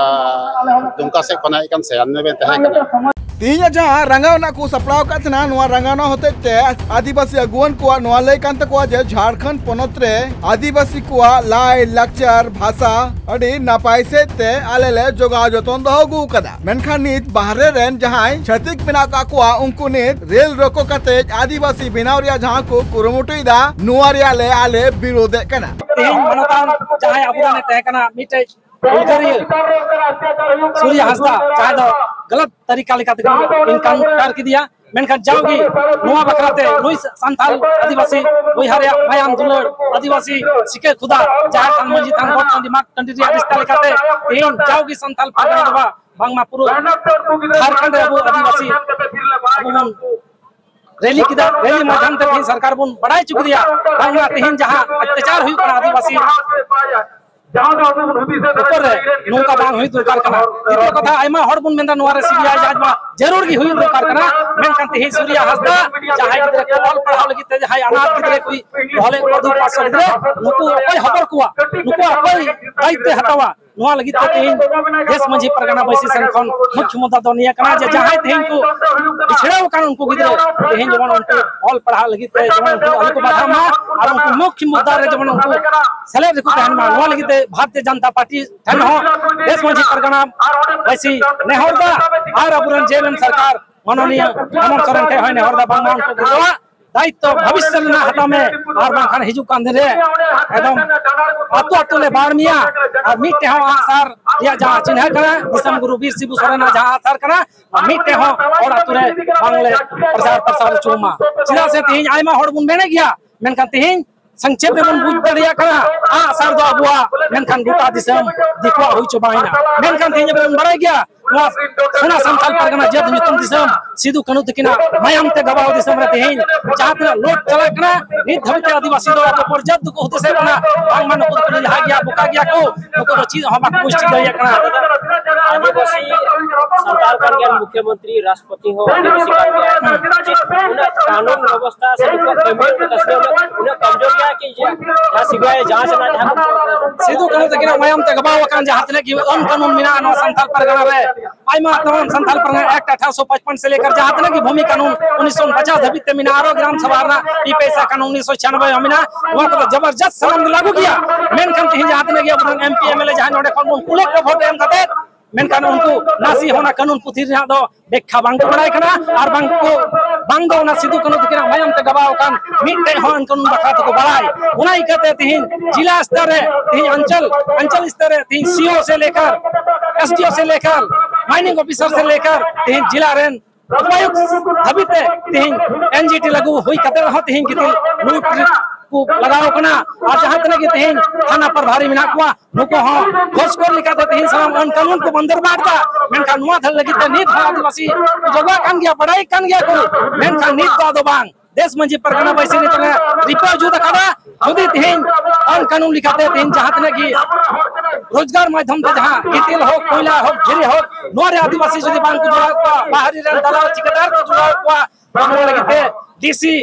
ᱫᱩᱢᱠᱟ ᱥᱮᱫ ᱠᱷᱚᱱᱟᱜ ᱮᱠᱟᱱ ᱥᱮᱭᱟᱱ ᱵᱮᱱ ᱛᱟᱦᱮᱸ ᱠᱟᱱᱟ᱾ ᱛᱮᱦᱮᱧᱟᱜ ᱡᱟᱦᱟᱸ ᱨᱟᱸᱜᱟᱣᱱᱟ ᱠᱚ ᱥᱟᱯᱲᱟᱣ ᱟᱠᱟᱫ ᱛᱟᱦᱮᱱᱟ, ᱱᱚᱣᱟ ᱨᱟᱸᱜᱟᱣᱱᱟ ᱦᱚᱛᱮᱡ ᱛᱮ ᱟᱹᱫᱤᱵᱟᱹᱥᱤ ᱟᱹᱜᱩᱣᱟᱹᱱ ᱠᱚᱣᱟᱜ ᱱᱚᱣᱟ ᱞᱟᱹᱭ ᱠᱟᱱ ᱛᱟᱠᱚᱣᱟ ᱡᱮ ᱡᱷᱟᱲᱠᱷᱚᱸᱰ ᱯᱚᱱᱚᱛ ᱨᱮ ᱟᱹᱫᱤᱵᱟᱹᱥᱤ ᱠᱚᱣᱟᱜ ᱞᱟᱭ ᱞᱟᱠᱪᱟᱨ ᱵᱷᱟᱥᱟ ᱟᱹᱰᱤ ᱱᱟᱯᱟᱭ ᱥᱮᱫ ᱛᱮ ᱟᱞᱮ ᱞᱮ ᱡᱚᱜᱟᱣ ᱡᱚᱛᱚᱱ ᱫᱚᱦᱚ ᱟᱹᱜᱩ ᱟᱠᱟᱫᱟ᱾ ᱢᱮᱱᱠᱷᱟᱱ ᱱᱤᱛ ᱵᱟᱦᱨᱮ ᱨᱮᱱ ᱡᱟᱦᱟᱸᱭ ᱪᱷᱟᱹᱛᱤᱠ ᱢᱮᱱᱟᱜ ᱠᱟᱜ ᱠᱚᱣᱟ, ᱩᱱᱠᱩ ᱱᱤᱛ ᱨᱮᱞ ᱨᱚᱠᱚ ᱠᱟᱛᱮ ᱟᱹᱫᱤᱵᱟᱹᱥᱤ ᱵᱮᱱᱟᱣ ᱨᱮᱭᱟᱜ ᱡᱟᱦᱟᱸ ᱠᱚ ᱠᱩᱨᱩᱢᱩᱴᱩᱭᱮᱫᱟ, ᱱᱚᱣᱟ ᱨᱮᱭᱟᱜ ᱞᱮ ᱟᱞᱮ ᱵᱤᱨᱳᱫᱮᱫ ᱠᱟᱱᱟ᱾ ᱛᱮᱦᱮᱧ ᱢᱟᱱᱚᱛᱟᱱ ᱡᱟᱦᱟᱸᱭ ᱟᱵᱚᱨᱮᱱ ᱛᱟᱦᱮᱸ ᱠᱟᱱᱟ ᱢᱤᱫᱴᱮᱡ ᱦᱩᱞᱜᱟᱹᱨᱤᱭᱟᱹ ᱥᱩᱨᱭᱟ ᱦᱟᱸᱥᱫᱟ, ᱡᱟᱦᱟᱸᱭ ᱫᱚ ᱜᱟᱞᱟᱛ ᱛᱟᱹᱨᱤᱠᱟ ᱞᱮᱠᱟᱛᱮ ᱠᱚ ᱮᱱᱠᱟᱣᱩᱱᱴᱟᱨ ᱠᱮᱫᱮᱭᱟ, ᱢᱮᱱᱠᱷᱟᱱ ᱡᱟᱣᱜᱮ ᱱᱚᱣᱟ ᱵᱟᱠᱷᱨᱟᱛᱮ ᱱᱩᱭ ᱥᱟᱱᱛᱟᱞ ᱟᱹᱫᱤᱵᱟᱹᱥᱤ ᱵᱚᱭᱦᱟ ᱨᱮᱭᱟᱜ ᱢᱟᱭᱟᱢ ᱫᱩᱞᱟᱹᱲ, ᱟᱹᱫᱤᱵᱟᱹᱥᱤ ᱥᱤᱠᱟᱹ ᱠᱷᱩᱫᱟ, ᱡᱟᱦᱮᱨ ᱛᱷᱟᱱ, ᱢᱟᱹᱡᱷᱤ ᱛᱷᱟᱱ, ᱜᱚᱴ ᱴᱟᱺᱰᱤ, ᱢᱟᱜᱽ ᱴᱟᱺᱰᱤ ᱨᱮᱭᱟᱜ ᱨᱤᱥᱛᱟ ᱞᱮᱠᱟᱛᱮ ᱛᱮᱦᱮᱧ ᱡᱟᱣᱜᱮ ᱥᱟᱱᱛᱟᱞ ᱯᱟᱨᱜᱟᱱᱟ ᱫᱚ ᱵᱟᱝ, ᱵᱟᱝᱢᱟ ᱯᱩᱨᱟᱹ ᱡᱷᱟᱲᱠᱷᱚᱸᱰ ᱨᱮ ᱟᱵᱚ ᱟᱹᱫᱤᱵᱟᱹᱥᱤ ᱟᱵᱚ ᱵᱚᱱ ᱨᱮᱞᱤ ᱠᱮᱫᱟ, ᱨᱮᱞᱤ ᱢᱟᱫᱽᱫᱷᱚᱢ ᱛᱮ ᱛᱮᱦᱮᱧ ᱥᱚᱨᱠᱟᱨ ᱵᱚᱱ ᱵᱟᱲᱟᱭ ᱦᱚᱪᱚ ᱠᱮᱫᱮᱭᱟ ᱵᱟᱝᱢᱟ ᱛᱮᱦᱮᱧ ᱡᱟᱦᱟᱸ ᱚᱛᱛᱟᱪᱟᱨ ᱦᱩᱭᱩᱜ ᱠᱟᱱᱟ ᱟᱹᱫᱤᱵᱟᱹᱥᱤ ᱡᱟᱦᱟᱸ ᱫᱚ ᱟᱵᱚ ᱵᱚᱱ ᱦᱩᱫᱤᱥ ᱮᱫᱟ ᱩᱯᱚᱨ ᱨᱮ ᱱᱚᱝᱠᱟ ᱵᱟᱝ ᱦᱩᱭ ᱫᱚᱨᱠᱟᱨ ᱠᱟᱱᱟ᱾ ᱫᱤᱛᱤᱭᱚ ᱠᱟᱛᱷᱟ, ᱟᱭᱢᱟ ᱦᱚᱲ ᱵᱚᱱ ᱢᱮᱱᱫᱟ ᱱᱚᱣᱟ ᱨᱮ ᱥᱤᱵᱤᱟᱭ ᱡᱟᱸᱪ ᱢᱟ ᱡᱟᱹᱨᱩᱲ ᱜᱮ ᱦᱩᱭᱩᱜ ᱫᱚᱨᱠᱟᱨ ᱠᱟᱱᱟ, ᱢᱮᱱᱠᱷᱟᱱ ᱛᱮᱦᱮᱧ ᱥᱩᱨᱭᱟ ᱦᱟᱸᱥᱫᱟ ᱡᱟᱦᱟᱸᱭ ᱜᱤᱫᱽᱨᱟᱹ ᱠᱚ ᱚᱞ ᱯᱟᱲᱦᱟᱣ ᱞᱟᱹᱜᱤᱫ ᱛᱮ ᱡᱟᱦᱟᱸᱭ ᱟᱱᱟᱴ ᱜᱤᱫᱽᱨᱟᱹ ᱠᱚ ᱫᱚᱦᱚ ᱞᱮᱫ ᱠᱚᱣᱟ ᱫᱩ ᱯᱟᱸᱪᱥᱚ ᱜᱤᱫᱽᱨᱟᱹ, ᱱᱩᱠᱩ ᱚᱠᱚᱭ ᱦᱚᱵᱚᱨ ᱠᱚᱣᱟ, ᱱᱩᱠᱩ ᱚᱠᱚᱭ ᱫᱟᱭᱤᱛᱛᱚᱭ ᱦᱟᱛᱟᱣᱟ? ᱱᱚᱣᱟ ᱞᱟᱹᱜᱤᱫ ᱛᱮ ᱛᱮᱦᱮᱧ ᱫᱮᱥ ᱢᱟᱹᱡᱷᱤ ᱯᱟᱨᱜᱟᱱᱟ ᱵᱟᱹᱭᱥᱤ ᱥᱮᱱ ᱠᱷᱚᱱ ᱢᱩᱠᱷᱭᱚ ᱢᱩᱫᱽᱫᱟ ᱫᱚ ᱱᱤᱭᱟᱹ ᱠᱟᱱᱟ ᱡᱮ ᱡᱟᱦᱟᱸᱭ ᱛᱮᱦᱮᱧ ᱠᱚ ᱵᱤᱪᱷᱲᱟᱹᱣ ᱟᱠᱟᱱ ᱩᱱᱠᱩ ᱜᱤᱫᱽᱨᱟᱹ ᱛᱮᱦᱮᱧ ᱡᱮᱢᱚᱱ ᱩᱱᱠᱩ ᱚᱞ ᱯᱟᱲᱦᱟᱣ ᱞᱟᱹᱜᱤᱫ ᱛᱮ ᱡᱮᱢᱚᱱ ᱩᱱᱠᱩ ᱟᱞᱚ ᱠᱚ ᱵᱟᱫᱷᱟ ᱢᱟ ᱟᱨ ᱩᱱᱠᱩ ᱢᱩᱠᱷᱭᱚ ᱢᱩᱫᱽᱫᱟ ᱨᱮ ᱡᱮᱢᱚᱱ ᱩᱱᱠᱩ ᱥᱮᱞᱮᱫ ᱨᱮᱠᱚ ᱛᱟᱦᱮᱱ ᱢᱟ᱾ ᱱᱚᱣᱟ ᱞᱟᱹᱜᱤᱫ ᱛᱮ ᱵᱷᱟᱨᱚᱛᱤᱭᱚ ᱡᱟᱱᱛᱟ ᱯᱟᱨᱴᱤ ᱴᱷᱮᱱ ᱦᱚᱸ ᱫᱮᱥ ᱢᱟᱹᱡᱷᱤ ᱯᱟᱨᱜᱟᱱᱟ ᱵᱟᱹᱭᱥᱤ ᱱᱮᱦᱚᱨ ᱫᱟ ᱟᱨ ᱟᱵᱚᱨᱮᱱ ᱡᱮ ᱮᱢ ᱮᱢ ᱥᱚᱨᱠᱟᱨ ᱢᱟᱱᱚᱱᱤᱭᱚ ᱦᱮᱢᱚᱱᱛ ᱥᱚᱨᱮᱱ ᱴᱷᱮᱱ ᱦᱚᱸᱭ ᱱᱮᱦᱚᱨ ᱫᱟ ᱵᱟᱝᱢᱟ ᱩᱱᱠᱩ ᱜᱤᱫᱽᱨᱟᱹᱣᱟᱜ ᱫᱟᱭᱤᱛᱛᱚ ᱵᱷᱚᱵᱤᱥᱥᱚᱛ ᱨᱮᱱᱟᱜ ᱦᱟᱛᱟᱣ ᱢᱮ, ᱟᱨ ᱵᱟᱝᱠᱷᱟᱱ ᱦᱤᱡᱩᱜ ᱠᱟᱱ ᱫᱤᱱ ᱨᱮ ᱮᱠᱫᱚᱢ ᱟᱹᱛᱩ ᱟᱹᱛᱩ ᱞᱮ ᱵᱟᱲ ᱢᱮᱭᱟ᱾ ᱟᱨ ᱢᱤᱫᱴᱮᱱ ᱦᱚᱸ ᱟᱜᱼᱥᱟᱨ ᱨᱮᱭᱟᱜ ᱡᱟᱦᱟᱸ ᱪᱤᱱᱦᱟᱹ ᱠᱟᱱᱟ, ᱫᱤᱥᱚᱢ ᱜᱩᱨᱩ ᱵᱤᱨ ᱥᱤᱵᱩ ᱥᱚᱨᱮᱱᱟᱜ ᱡᱟᱦᱟᱸ ᱟᱜᱼᱥᱟᱨ ᱠᱟᱱᱟ, ᱟᱨ ᱢᱤᱫᱴᱮᱱ ᱦᱚᱸ ᱦᱚᱲ ᱟᱹᱛᱩ ᱨᱮ ᱵᱟᱝᱞᱮ ᱯᱨᱚᱪᱟᱨ ᱯᱨᱚᱥᱟᱨ ᱦᱚᱪᱚ ᱢᱟ᱾ ᱪᱮᱫᱟᱜ ᱥᱮ ᱛᱮᱦᱮᱧ ᱟᱭᱢᱟ ᱦᱚᱲ ᱵᱚᱱ ᱢᱮᱱᱮᱫ ᱜᱮᱭᱟ, ᱢᱮᱱᱠᱷᱟᱱ ᱛᱮᱦᱮᱧ ᱥᱚᱝᱠᱷᱮᱯ ᱨᱮᱵᱚᱱ ᱵᱩᱡᱽ ᱫᱟᱲᱮᱭᱟᱜ ᱠᱟᱱᱟ, ᱟᱜ ᱥᱟᱨ ᱫᱚ ᱟᱵᱚᱣᱟᱜ, ᱢᱮᱱᱠᱷᱟᱱ ᱜᱚᱴᱟ ᱫᱤᱥᱚᱢ ᱫᱤᱠᱩᱣᱟᱜ ᱦᱩᱭ ᱪᱟᱵᱟᱭᱮᱱᱟ᱾ ᱢᱮᱱᱠᱷᱟᱱ ᱛᱮᱦᱮᱧ ᱟᱵᱚ ᱵᱚᱱ ᱵᱟᱲᱟᱭ ᱜᱮᱭᱟ, ᱱᱚᱣᱟ ᱥᱳᱱᱟ ᱥᱟᱱᱛᱟᱞ ᱯᱟᱨᱜᱟᱱᱟ ᱡᱟᱹᱛ ᱧᱩᱛᱩᱢ ᱫᱤᱥᱚᱢ ᱥᱤᱫᱩ ᱠᱟᱹᱱᱦᱩ ᱛᱟᱹᱠᱤᱱᱟᱜ ᱢᱟᱭᱟᱢ ᱛᱮ ᱜᱟᱵᱟᱣ ᱫᱤᱥᱚᱢ ᱨᱮ ᱛᱮᱦᱮᱧ ᱡᱟᱦᱟᱸ ᱛᱤᱱᱟᱹᱜ ᱞᱩᱴ ᱪᱟᱞᱟᱜ ᱠᱟᱱᱟ, ᱱᱤᱛ ᱫᱷᱟᱹᱵᱤᱡ ᱛᱮ ᱟᱹᱫᱤᱵᱟᱹᱥᱤ ᱫᱚ ᱟᱵᱚ ᱯᱚᱨᱡᱟᱛ ᱫᱚᱠᱚ ᱦᱩᱫᱤᱥᱮᱫ ᱵᱚᱱᱟ, ᱵᱟᱝᱢᱟ ᱱᱩᱠᱩ ᱫᱚᱠᱚ ᱞᱟᱦᱟ ᱜᱮᱭᱟ, ᱵᱚᱠᱟ ᱜᱮᱭᱟ ᱠᱚ, ᱱᱩᱠᱩ ᱫᱚ ᱪᱮᱫ ᱦᱚᱸ ᱵᱟᱠᱚ ᱵᱩᱡᱽ ᱴᱷᱤᱠ ᱫᱟᱲᱮᱭᱟᱜ ᱠᱟᱱᱟ᱾ ᱟᱹᱫᱤᱵᱟᱹᱥᱤ ᱥᱟᱱᱛᱟᱞ ᱠᱟᱱ ᱜᱮᱭᱟ, ᱢᱩᱠᱷᱭᱚᱢᱚᱱᱛᱨᱤ, ᱨᱟᱥᱴᱨᱚᱯᱚᱛᱤ ᱦᱚᱸ ᱟᱹᱫᱤᱵᱟᱹᱥᱤ ᱠᱟᱱ ᱜᱮᱭᱟ᱾ ᱪᱮᱫ ᱩᱱᱟᱹᱜ ᱠᱟᱹᱱᱩᱱ ᱵᱮᱵᱚᱥᱛᱷᱟ ᱥᱮ ᱱᱩᱠᱩᱣᱟᱜ ᱠᱟᱹᱢᱤ ᱠᱟᱹᱥᱱᱤ ᱩᱱᱟᱹᱜ, ᱩᱱᱟᱹᱜ ᱠᱚᱢᱡᱳᱨ ᱜᱮᱭᱟ ᱠᱤ ᱡᱮ ᱡᱟᱦᱟᱸ ᱥᱤᱵᱤᱟᱭ ᱡᱟᱦᱟᱸ ᱥᱮᱱᱟᱜ ᱡᱟᱦᱟᱸ ᱥᱤᱫᱩ ᱠᱟᱹᱱᱦᱩ ᱛᱟᱹᱠᱤᱱᱟᱜ ᱢᱟᱭᱟᱢ ᱛᱮ ᱜᱟᱵᱟᱣ ᱟᱠᱟᱱ ᱡᱟᱦᱟᱸ ᱛᱤᱱᱟᱹᱜ ᱜᱮ ᱟᱹᱱ ᱠᱟᱹᱱᱩᱱ ᱢᱮᱱᱟᱜᱼᱟ ᱱᱚᱣᱟ ᱥᱟᱱᱛᱟᱞ ᱯᱟᱨᱜᱟᱱᱟ ᱨᱮ, ᱟᱭᱢᱟ ᱛᱟᱢᱟᱢ ᱥᱟᱱᱛᱟᱞ ᱯᱟᱨᱜᱟᱱᱟ ᱮᱠᱴ ᱟᱴᱷᱟᱨᱚᱥᱚ ᱯᱟᱸᱪᱯᱟᱱ ᱥᱮ ᱞᱮᱠᱟᱨ ᱡᱟᱦᱟᱸ ᱛᱤᱱᱟᱹᱜ ᱜᱮ ᱵᱷᱩᱢᱤ ᱠᱟᱹᱱᱩᱱ ᱩᱱᱤᱥᱥᱚ ᱯᱚᱧᱪᱟᱥ ᱫᱷᱟᱹᱵᱤᱡ ᱛᱮ ᱢᱮᱱᱟᱜᱼᱟ, ᱟᱨᱚ ᱜᱨᱟᱢ ᱥᱟᱵᱷᱟ ᱨᱮᱱᱟᱜ ᱯᱤ ᱯᱮᱥᱟ ᱠᱟᱹᱱᱩᱱ ᱩᱱᱤᱥᱥᱚ ᱪᱷᱤᱭᱟᱱᱚᱵᱵᱳᱭ ᱦᱚᱸ ᱢᱮᱱᱟᱜᱼᱟ, ᱱᱚᱣᱟ ᱠᱚᱫᱚ ᱡᱚᱵᱚᱨᱡᱚᱥᱛ ᱥᱟᱱᱟᱢ ᱜᱮ ᱞᱟᱹᱜᱩ ᱜᱮᱭᱟ᱾ ᱢᱮᱱᱠᱷᱟᱱ ᱛᱮᱦᱮᱧ ᱡᱟᱦᱟᱸ ᱛᱤᱱᱟᱹᱜ ᱜᱮ ᱟᱵᱚᱨᱮᱱ M P M L A ᱡᱟᱦᱟᱸᱭ ᱱᱚᱰᱮ ᱠᱷᱚᱱ ᱵᱚᱱ ᱠᱩᱞᱮᱫ ᱠᱚ ᱵᱷᱳᱴ ᱮᱢ ᱠᱟᱛᱮ, ᱢᱮᱱᱠᱷᱟᱱ ᱩᱱᱠᱩ ᱱᱟᱥᱮ ᱦᱚᱸ ᱚᱱᱟ ᱠᱟᱹᱱᱩᱱ ᱯᱩᱛᱷᱤ ᱨᱮᱱᱟᱜ ᱫᱚ ᱵᱮᱠᱠᱷᱟ ᱵᱟᱝ ᱠᱚ ᱵᱟᱲᱟᱭ ᱠᱟᱱᱟ, ᱟᱨ ᱵᱟᱝ ᱠᱚ, ᱵᱟᱝ ᱫᱚ ᱚᱱᱟ ᱥᱤᱫᱩ ᱠᱟᱹᱱᱦᱩ ᱛᱟᱹᱠᱤᱱᱟᱜ ᱢᱟᱭᱟᱢ ᱛᱮ ᱜᱟᱵᱟᱣ ᱟᱠᱟᱱ ᱢᱤᱫᱴᱮᱡ ᱦᱚᱸ ᱟᱹᱱ ᱠᱟᱹᱱᱩᱱ ᱵᱟᱠᱷᱨᱟ ᱛᱮᱠᱚ ᱵᱟᱲᱟᱭ᱾ ᱚᱱᱟ ᱤᱠᱟᱹᱛᱮ ᱛᱮᱦᱮᱧ ᱡᱤᱞᱟ ᱥᱛᱚᱨ ᱨᱮ, ᱛᱮᱦᱮᱧ ᱚᱧᱪᱚᱞ, ᱚᱧᱪᱚᱞ ᱥᱛᱚᱨ ᱨᱮ ᱛᱮᱦᱮᱧ ᱥᱤ ᱳ ᱥᱮ ᱞᱮᱠᱟᱨ, ᱮᱥ ᱰᱤ ᱳ ᱥᱮ ᱞᱮᱠᱟᱨ, ᱢᱟᱭᱱᱤᱝ ᱚᱯᱷᱤᱥᱟᱨ ᱥᱮ ᱞᱮᱠᱟᱨ ᱛᱮᱦᱮᱧ ᱡᱤᱞᱟ ᱨᱮᱱ ᱩᱯᱟᱭᱩᱠᱛ ᱫᱷᱟᱹᱵᱤᱡ ᱛᱮ ᱛᱮᱦᱮᱧ ᱮᱱ ᱡᱤ ᱴᱤ ᱞᱟᱹᱜᱩ ᱦᱩᱭ ᱠᱟᱛᱮ ᱨᱮᱦᱚᱸ ᱛᱮᱦᱮᱧ ᱜᱤᱛᱤᱞ ᱞᱩᱴ ᱠᱚ ᱞᱟᱜᱟᱣ ᱠᱟᱱᱟ᱾ ᱟᱨ ᱡᱟᱦᱟᱸ ᱛᱤᱱᱟᱹᱜ ᱜᱮ ᱛᱮᱦᱮᱧ ᱛᱷᱟᱱᱟ ᱯᱨᱚᱵᱷᱟᱨᱤ ᱢᱮᱱᱟᱜ ᱠᱚᱣᱟ, ᱱᱩᱠᱩ ᱦᱚᱸ ᱜᱷᱚᱥᱠᱚᱨ ᱞᱮᱠᱟᱛᱮ ᱛᱮᱦᱮᱧ ᱥᱟᱱᱟᱢ ᱟᱹᱱ ᱠᱟᱹᱱᱩᱱ ᱠᱚ ᱵᱚᱱᱫᱚᱨ ᱵᱟᱫ ᱮᱫᱟ᱾ ᱢᱮᱱᱠᱷᱟᱱ ᱱᱚᱣᱟ ᱫᱷᱟᱹᱨ ᱞᱟᱹᱜᱤᱫ ᱛᱮ ᱱᱤᱛ ᱦᱚᱸ ᱟᱹᱫᱤᱵᱟᱹᱥᱤ ᱡᱚᱜᱟᱜ ᱠᱟᱱ ᱜᱮᱭᱟ, ᱵᱟᱲᱟᱭ ᱠᱟᱱ ᱜᱮᱭᱟ ᱠᱚ, ᱢᱮᱱᱠᱷᱟᱱ ᱱᱤᱛ ᱫᱚ ᱟᱫᱚ ᱵᱟᱝ᱾ ᱫᱮᱥ ᱢᱟᱹᱡᱷᱤ ᱯᱟᱨᱜᱟᱱᱟ ᱵᱟᱹᱭᱥᱤ ᱱᱤᱛᱚᱜ ᱨᱤᱯᱳᱨᱴ ᱡᱩᱛ ᱟᱠᱟᱫᱟ, ᱡᱩᱫᱤ ᱛᱮᱦᱮᱧ ᱟᱹᱱ ᱠᱟᱹᱱᱩᱱ ᱞᱮᱠᱟᱛᱮ ᱛᱮᱦᱮᱧ ᱡᱟᱦᱟᱸ ᱛᱤᱱᱟᱹᱜ ᱜᱮ ᱨᱳᱡᱽᱜᱟᱨ ᱢᱟᱫᱽᱫᱷᱚᱢ ᱛᱮ ᱡᱟᱦᱟᱸ ᱜᱤᱛᱤᱞ ᱦᱳᱠ, ᱠᱚᱭᱞᱟ ᱦᱳᱠ, ᱫᱷᱤᱨᱤ ᱦᱳᱠ, ᱱᱚᱣᱟ ᱨᱮ ᱟᱹᱫᱤᱵᱟᱹᱥᱤ ᱡᱩᱫᱤ ᱵᱟᱝ ᱠᱚ ᱡᱚᱲᱟᱣ ᱠᱚᱣᱟ, ᱵᱟᱦᱨᱮ ᱨᱮᱱ ᱫᱟᱞᱟᱞ ᱴᱷᱤᱠᱟᱹᱫᱟᱨ ᱠᱚ ᱡᱚᱲᱟᱣ ᱠᱚᱣᱟ, ᱱᱚᱣᱟ ᱞᱟᱹᱜᱤᱫ ᱛᱮ ᱰᱤ ᱥᱤ,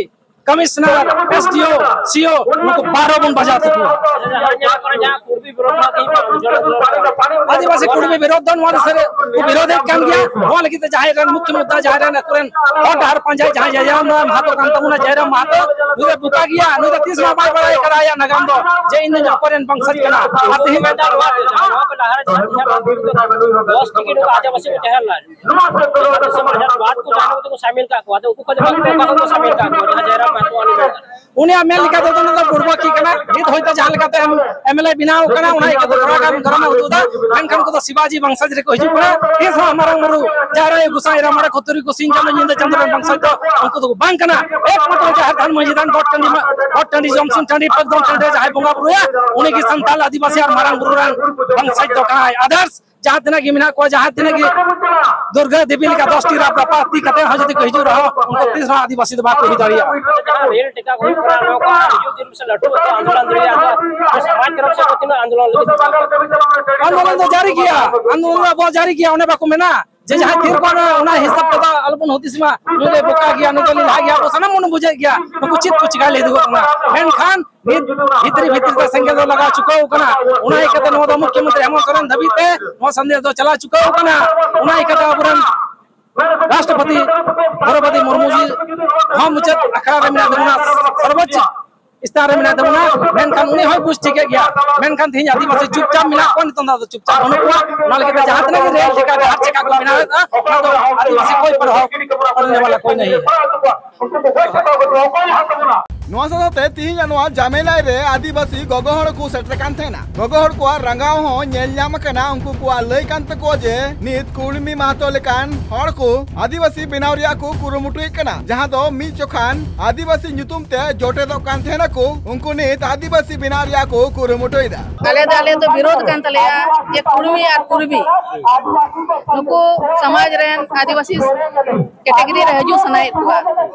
ᱠᱚᱢᱤᱥᱚᱱᱟᱨ, ᱮᱥ ᱰᱤ ᱳ, ᱥᱤ ᱳ ᱱᱩᱠᱩ ᱵᱟᱨᱚ ᱵᱚᱱ ᱵᱟᱡᱟᱣ ᱛᱟᱠᱚᱣᱟ᱾ ᱡᱟᱦᱟᱸ ᱧᱮᱞᱚᱜ ᱠᱟᱱᱟ, ᱡᱟᱦᱟᱸ ᱠᱩᱲᱵᱤ ᱵᱤᱨᱳᱫᱷ ᱨᱮᱱᱟᱜ ᱛᱮᱦᱮᱧ ᱟᱸᱫᱳᱞᱚᱱ ᱠᱚ ᱟᱹᱫᱤᱵᱟᱹᱥᱤ ᱠᱩᱲᱵᱤ ᱵᱤᱨᱳᱫᱷ ᱫᱚ ᱱᱚᱣᱟ ᱫᱤᱥᱟᱹ ᱨᱮ ᱠᱚ ᱵᱤᱨᱳᱫᱷᱮᱫ ᱠᱟᱱ ᱜᱮᱭᱟ᱾ ᱱᱚᱣᱟ ᱞᱟᱹᱜᱤᱫ ᱛᱮ ᱡᱟᱦᱟᱸᱭ ᱨᱮᱱ ᱢᱩᱠᱷᱭᱚ ᱢᱩᱫᱽᱫᱟ, ᱡᱟᱦᱟᱸᱭ ᱨᱮᱱ ᱟᱠᱚᱨᱮᱱ ᱦᱚᱨ ᱰᱟᱦᱟᱨ ᱯᱟᱸᱡᱟᱭ, ᱡᱟᱦᱟᱸᱭ ᱡᱟᱭᱨᱟᱢ ᱢᱟᱦᱟᱛᱚ ᱠᱟᱱ ᱛᱟᱵᱚᱱᱟ, ᱡᱟᱭᱨᱟᱢ ᱢᱟᱦᱟᱛᱚ ᱱᱩᱭ ᱫᱚ ᱵᱚᱠᱟ ᱜᱮᱭᱟ, ᱱᱩᱭ ᱫᱚ ᱛᱤᱥ ᱦᱚᱸ ᱵᱟᱭ ᱵᱟᱲᱟᱭ ᱠᱟᱫᱟ ᱟᱭᱟᱜ ᱱᱟᱜᱟᱢ ᱫᱚ, ᱡᱮ ᱤᱧ ᱫᱚ ᱚᱠᱚᱭ ᱨᱮᱱ ᱵᱚᱝᱥᱚᱡᱽ ᱠᱟᱱᱟ᱾ ᱟᱨ ᱛᱮᱦᱮᱧ ᱱᱚᱣᱟ ᱠᱚ ᱞᱟᱦᱟ ᱨᱮ ᱡᱟᱦᱟᱸ ᱫᱚᱥ ᱴᱤ ᱠᱤ ᱱᱩᱠᱩ ᱟᱹᱫᱤᱵᱟᱹᱥᱤ ᱠᱚ ᱛᱟᱦᱮᱸ ᱞᱮᱱᱟ, ᱫᱤᱥᱚᱢ ᱟᱡᱟᱫ ᱵᱟᱫ ᱠᱚ ᱡᱟᱦᱟᱸ ᱠᱚ ᱥᱟᱢᱤᱞ ᱠᱟᱜ ᱠᱚᱣᱟ, ᱟᱫᱚ ᱩᱱᱠᱩ ᱠᱷᱚᱱ ᱫᱚ ᱵᱟᱝ ᱠᱚ, ᱚᱠᱟ ᱠᱷᱚᱱ ᱠᱚ ᱥᱟᱢᱤᱞ ᱠᱟᱜ ᱠᱚᱣᱟ, ᱡᱟᱦᱟᱸ ᱡᱟᱭᱨᱟᱢ ᱢᱟᱦᱟᱛᱚ ᱩᱱᱤ ᱢᱮᱱᱟᱜᱼᱟ᱾ ᱩᱱᱤᱭᱟᱜ ᱢᱮᱱ ᱞᱮᱠᱟ ᱛᱮᱫᱚ ᱱᱚᱣᱟ ᱫᱚ ᱵᱩᱲᱵᱚᱠᱤ ᱠᱟᱱᱟ᱾ ᱱᱤᱛ ᱦᱚᱭᱛᱳ ᱡᱟᱦᱟᱸ ᱞᱮᱠᱟᱛᱮ ᱮᱢ-, ᱮᱢ ᱮᱞ ᱮ ᱵᱮᱱᱟᱣ ᱠᱟᱱᱟ, ᱚᱱᱟ ᱤᱭᱟᱹᱛᱮ ᱛᱷᱚᱲᱟ ᱜᱟᱱ ᱜᱚᱨᱚᱢ ᱮ ᱩᱫᱩᱜ ᱮᱫᱟ᱾ ᱢᱮᱱᱠᱷᱟᱱ ᱩᱱᱠᱩ ᱫᱚ ᱥᱤᱵᱟᱡᱤ ᱵᱚᱝᱥᱚᱡᱽ ᱨᱮᱠᱚ ᱦᱤᱡᱩᱜ ᱠᱟᱱᱟ᱾ ᱛᱤᱥ ᱦᱚᱸ ᱢᱟᱨᱟᱝ ᱵᱩᱨᱩ, ᱡᱟᱦᱮᱨ ᱟᱭᱳ, ᱜᱚᱸᱥᱟᱭ ᱮᱨᱟ, ᱢᱚᱬᱮ ᱠᱚ ᱛᱩᱨᱩᱭ ᱠᱚ ᱥᱤᱧ ᱪᱟᱸᱫᱳ ᱧᱤᱫᱟᱹ ᱪᱟᱸᱫᱳ ᱨᱮᱱ ᱵᱚᱝᱥᱚᱡᱽ ᱫᱚ ᱩᱱᱠᱩ ᱫᱚᱠᱚ ᱵᱟᱝ ᱠᱟᱱᱟ᱾ ᱮᱠᱢᱟᱛᱨᱚ ᱡᱟᱦᱮᱨ ᱛᱷᱟᱱ, ᱢᱟᱹᱡᱷᱤ ᱛᱷᱟᱱ, ᱜᱚᱴ ᱴᱟᱺᱰᱤ, ᱜᱚᱴ ᱴᱟᱺᱰᱤ, ᱡᱚᱢᱥᱤᱢ ᱴᱟᱺᱰᱤ, ᱯᱟᱠᱫᱚᱢ ᱴᱟᱺᱰᱤ ᱨᱮ ᱡᱟᱦᱟᱸᱭ ᱵᱚᱸᱜᱟ ᱵᱩᱨᱩᱭᱟ, ᱩᱱᱤ ᱜᱮ ᱥᱟᱱᱛᱟᱲ ᱟᱹᱫᱤᱵᱟᱹᱥᱤ ᱟᱨ ᱢᱟᱨᱟᱝ ᱵᱩᱨᱩ ᱨᱮᱱ ᱵᱚᱝᱥᱚᱡᱽ ᱫᱚ ᱠᱟᱱᱟᱭ᱾ Others ᱡᱟᱦᱟᱸ ᱛᱤᱱᱟᱹᱜ ᱜᱮ ᱢᱮᱱᱟᱜ ᱠᱚᱣᱟ, ᱡᱟᱦᱟᱸ ᱛᱤᱱᱟᱹᱜ ᱜᱮ ᱫᱩᱨᱜᱟᱹ ᱫᱮᱵᱤ ᱞᱮᱠᱟ ᱫᱚᱥᱴᱤ ᱨᱟᱯ ᱨᱟᱯᱟ ᱛᱤ ᱠᱟᱛᱮ ᱦᱚᱸ ᱡᱩᱫᱤ ᱠᱚ ᱦᱤᱡᱩᱜ ᱨᱮᱦᱚᱸ, ᱩᱱᱠᱩ ᱛᱤᱥ ᱦᱚᱸ ᱟᱹᱫᱤᱵᱟᱹᱥᱤ ᱫᱚ ᱵᱟᱠᱚ ᱦᱩᱭ ᱫᱟᱲᱮᱭᱟᱜᱼᱟ᱾ ᱡᱟᱦᱟᱸ ᱨᱮᱞ ᱴᱮᱠᱟᱣ ᱠᱚ ᱦᱩᱭᱩᱜ ᱠᱟᱱᱟ, ᱱᱚᱣᱟ ᱠᱚ ᱦᱤᱡᱩᱜ ᱫᱤᱱ ᱥᱮ ᱞᱟᱹᱴᱩ ᱟᱛᱮ ᱟᱱᱫᱳᱞᱚᱱ ᱫᱟᱲᱮᱭᱟᱜᱼᱟ᱾ ᱟᱫᱚ ᱥᱚᱢᱟᱡᱽ ᱛᱚᱨᱚᱯ ᱥᱮᱫ ᱠᱷᱚᱱ ᱛᱤᱱᱟᱹᱜ ᱟᱱᱫᱳᱞᱚᱱ ᱞᱟᱹᱜᱤᱫ? ᱟᱱᱫᱳᱞᱚᱱ ᱫᱚ ᱡᱟᱹᱨᱤ ᱜᱮᱭᱟ, ᱟᱱᱫᱳᱞᱚᱱ ᱫᱚ ᱟᱵᱚᱣᱟᱜ ᱡᱟᱹᱨᱤ ᱜᱮᱭᱟ᱾ ᱚᱱᱮ ᱵᱟᱠᱚ ᱢᱮᱱᱟ ᱡᱮ ᱡᱟᱦᱟᱸᱭ ᱛᱷᱤᱨ ᱠᱚᱜᱼᱟ, ᱚᱱᱟ ᱦᱤᱥᱟᱹᱵ ᱛᱮᱫᱚ ᱟᱞᱚᱵᱚᱱ ᱦᱩᱫᱤᱥ ᱢᱟ, ᱱᱩᱭ ᱫᱚᱭ ᱵᱚᱠᱟ ᱜᱮᱭᱟ, ᱱᱩᱭ ᱫᱚ ᱞᱮᱞᱦᱟ ᱜᱮᱭᱟ᱾ ᱟᱵᱚ ᱥᱟᱱᱟᱢ ᱵᱚᱱ ᱵᱩᱡᱷᱟᱹᱣᱮᱫ ᱜᱮᱭᱟ ᱱᱩᱠᱩ ᱪᱮᱫ ᱠᱚ ᱪᱤᱠᱟᱹᱭ ᱞᱟᱹᱜᱤᱫᱚᱜ ᱠᱟᱱᱟ, ᱢᱮᱱᱠᱷᱟᱱ ᱱᱤᱛ ᱵᱷᱤᱛᱨᱤ ᱵᱷᱤᱛᱨᱤ ᱛᱮ ᱥᱮᱸᱜᱮᱞ ᱫᱚ ᱞᱟᱜᱟᱣ ᱪᱩᱠᱟᱹᱣ ᱠᱟᱱᱟ᱾ ᱚᱱᱟ ᱤᱭᱠᱟᱹᱛᱮ ᱱᱚᱣᱟ ᱫᱚ ᱢᱩᱠᱷᱭᱚᱢᱚᱱᱛᱨᱤ ᱦᱮᱢᱚᱱᱛ ᱥᱚᱨᱮᱱ ᱫᱷᱟᱹᱵᱤᱡ ᱛᱮ ᱱᱚᱣᱟ ᱥᱟᱸᱫᱮᱥ ᱫᱚ ᱪᱟᱞᱟᱣ ᱪᱩᱠᱟᱹᱣ ᱠᱟᱱᱟ᱾ ᱚᱱᱟ ᱤᱭᱠᱟᱹᱛᱮ ᱟᱵᱚᱨᱮᱱ ᱨᱟᱥᱴᱨᱚᱯᱚᱛᱤ ᱫᱨᱚᱣᱯᱚᱫᱤ ᱢᱩᱨᱢᱩ ᱡᱤ ᱦᱚᱸ ᱢᱩᱪᱟᱹᱫ ᱟᱠᱷᱲᱟ ᱨᱮ ᱢᱮᱱᱟᱜ ᱛᱟᱵᱚᱱᱟ, ᱥᱚᱨᱵᱚᱳᱪᱪ ᱥᱛᱷᱟᱱ ᱨᱮ ᱢᱮᱱᱟᱜ ᱛᱟᱵᱚᱱᱟ, ᱢᱮᱱᱠᱷᱟᱱ ᱩᱱᱤ ᱦᱚᱸᱭ ᱵᱩᱡᱽ ᱴᱷᱤᱠᱮᱫ ᱜᱮᱭᱟ᱾ ᱢᱮᱱᱠᱷᱟᱱ ᱛᱮᱦᱮᱧ ᱟᱹᱫᱤᱵᱟᱹᱥᱤ ᱪᱩᱯᱪᱟᱯ ᱢᱮᱱᱟᱜ ᱠᱚᱣᱟ, ᱱᱤᱛᱚᱝ ᱫᱚ ᱟᱫᱚ ᱪᱩᱯᱪᱟᱯ ᱵᱟᱹᱱᱩᱜ ᱠᱚᱣᱟ᱾ ᱚᱱᱟ ᱞᱟᱹᱜᱤᱫ ᱛᱮ ᱡᱟᱦᱟᱸ ᱛᱤᱱᱟᱹᱜ ᱜᱮ ᱨᱮᱞ ᱪᱮᱠᱟ, ᱰᱟᱦᱟᱨ ᱪᱮᱠᱟ ᱠᱚ ᱵᱮᱱᱟᱣᱮᱫᱼᱟ, ᱚᱱᱟ ᱫᱚ ᱟᱹᱫᱤᱵᱟᱹᱥᱤ ᱠᱚᱭ ᱯᱨᱚᱵᱷᱟᱵᱽ ᱯᱚᱲᱱᱮ ᱣᱟᱞᱟ ᱠᱚᱭ ᱱᱟᱦᱤ ᱦᱮᱸ᱾ ᱱᱚᱣᱟ ᱥᱟᱶᱛᱮ ᱛᱤᱦᱤᱧᱟᱜ ᱱᱚᱣᱟ ᱡᱟᱢᱮᱞᱟᱭ ᱨᱮ ᱟᱹᱫᱤᱵᱟᱹᱥᱤ ᱜᱚᱜᱚ ᱦᱚᱲ ᱠᱚ ᱥᱮᱴᱮᱨ ᱠᱟᱱ ᱛᱟᱦᱮᱱᱟ᱾ ᱜᱚᱜᱚ ᱦᱚᱲ ᱠᱚᱣᱟᱜ ᱨᱟᱸᱜᱟᱣ ᱦᱚᱸ ᱧᱮᱞ ᱧᱟᱢ ᱟᱠᱟᱱᱟ᱾ ᱩᱱᱠᱩ ᱠᱚᱣᱟᱜ ᱞᱟᱹᱭ ᱠᱟᱱ ᱛᱟᱠᱚᱣᱟ ᱡᱮ ᱱᱤᱛ ᱠᱩᱲᱢᱤ ᱢᱟᱦᱟᱛᱚ ᱞᱮᱠᱟᱱ ᱦᱚᱲ ᱠᱚ ᱟᱹᱫᱤᱵᱟᱹᱥᱤ ᱵᱮᱱᱟᱣ ᱨᱮᱭᱟᱜ ᱠᱚ ᱠᱩᱨᱩᱢᱩᱴᱩᱭᱮᱫ ᱠᱟᱱᱟ, ᱡᱟᱦᱟᱸ ᱫᱚ ᱢᱤᱫ ᱡᱚᱠᱷᱟᱱ ᱟᱹᱫᱤᱵᱟᱹᱥᱤ ᱧᱩᱛᱩᱢ ᱛᱮ ᱡᱚᱴᱮᱫᱚᱜ ᱠᱟᱱ ᱛᱟᱦᱮᱱᱟ ᱠᱚ, ᱩᱱᱠᱩ ᱱᱤᱛ ᱟᱹᱫᱤᱵᱟᱹᱥᱤ ᱵᱮᱱᱟᱣ ᱨᱮᱭᱟᱜ ᱠᱚ ᱠᱩᱨᱩᱢᱩᱴᱩᱭᱮᱫᱟ᱾ ᱟᱞᱮ ᱫᱚ, ᱟᱞᱮ ᱫᱚ ᱵᱤᱨᱳᱫᱷ ᱠᱟᱱ ᱛᱟᱞᱮᱭᱟ ᱡᱮ ᱠᱩᱲᱢᱤ ᱟᱨ ᱠᱩᱲᱵᱤ ᱱᱩᱠᱩ ᱥᱚᱢᱟᱡᱽ ᱨᱮᱱ ᱟᱹᱫᱤᱵᱟᱹᱥᱤ category ᱨᱮ ᱦᱤᱡᱩᱜ ᱥᱟᱱᱟᱭᱮᱫ ᱠᱚᱣᱟ᱾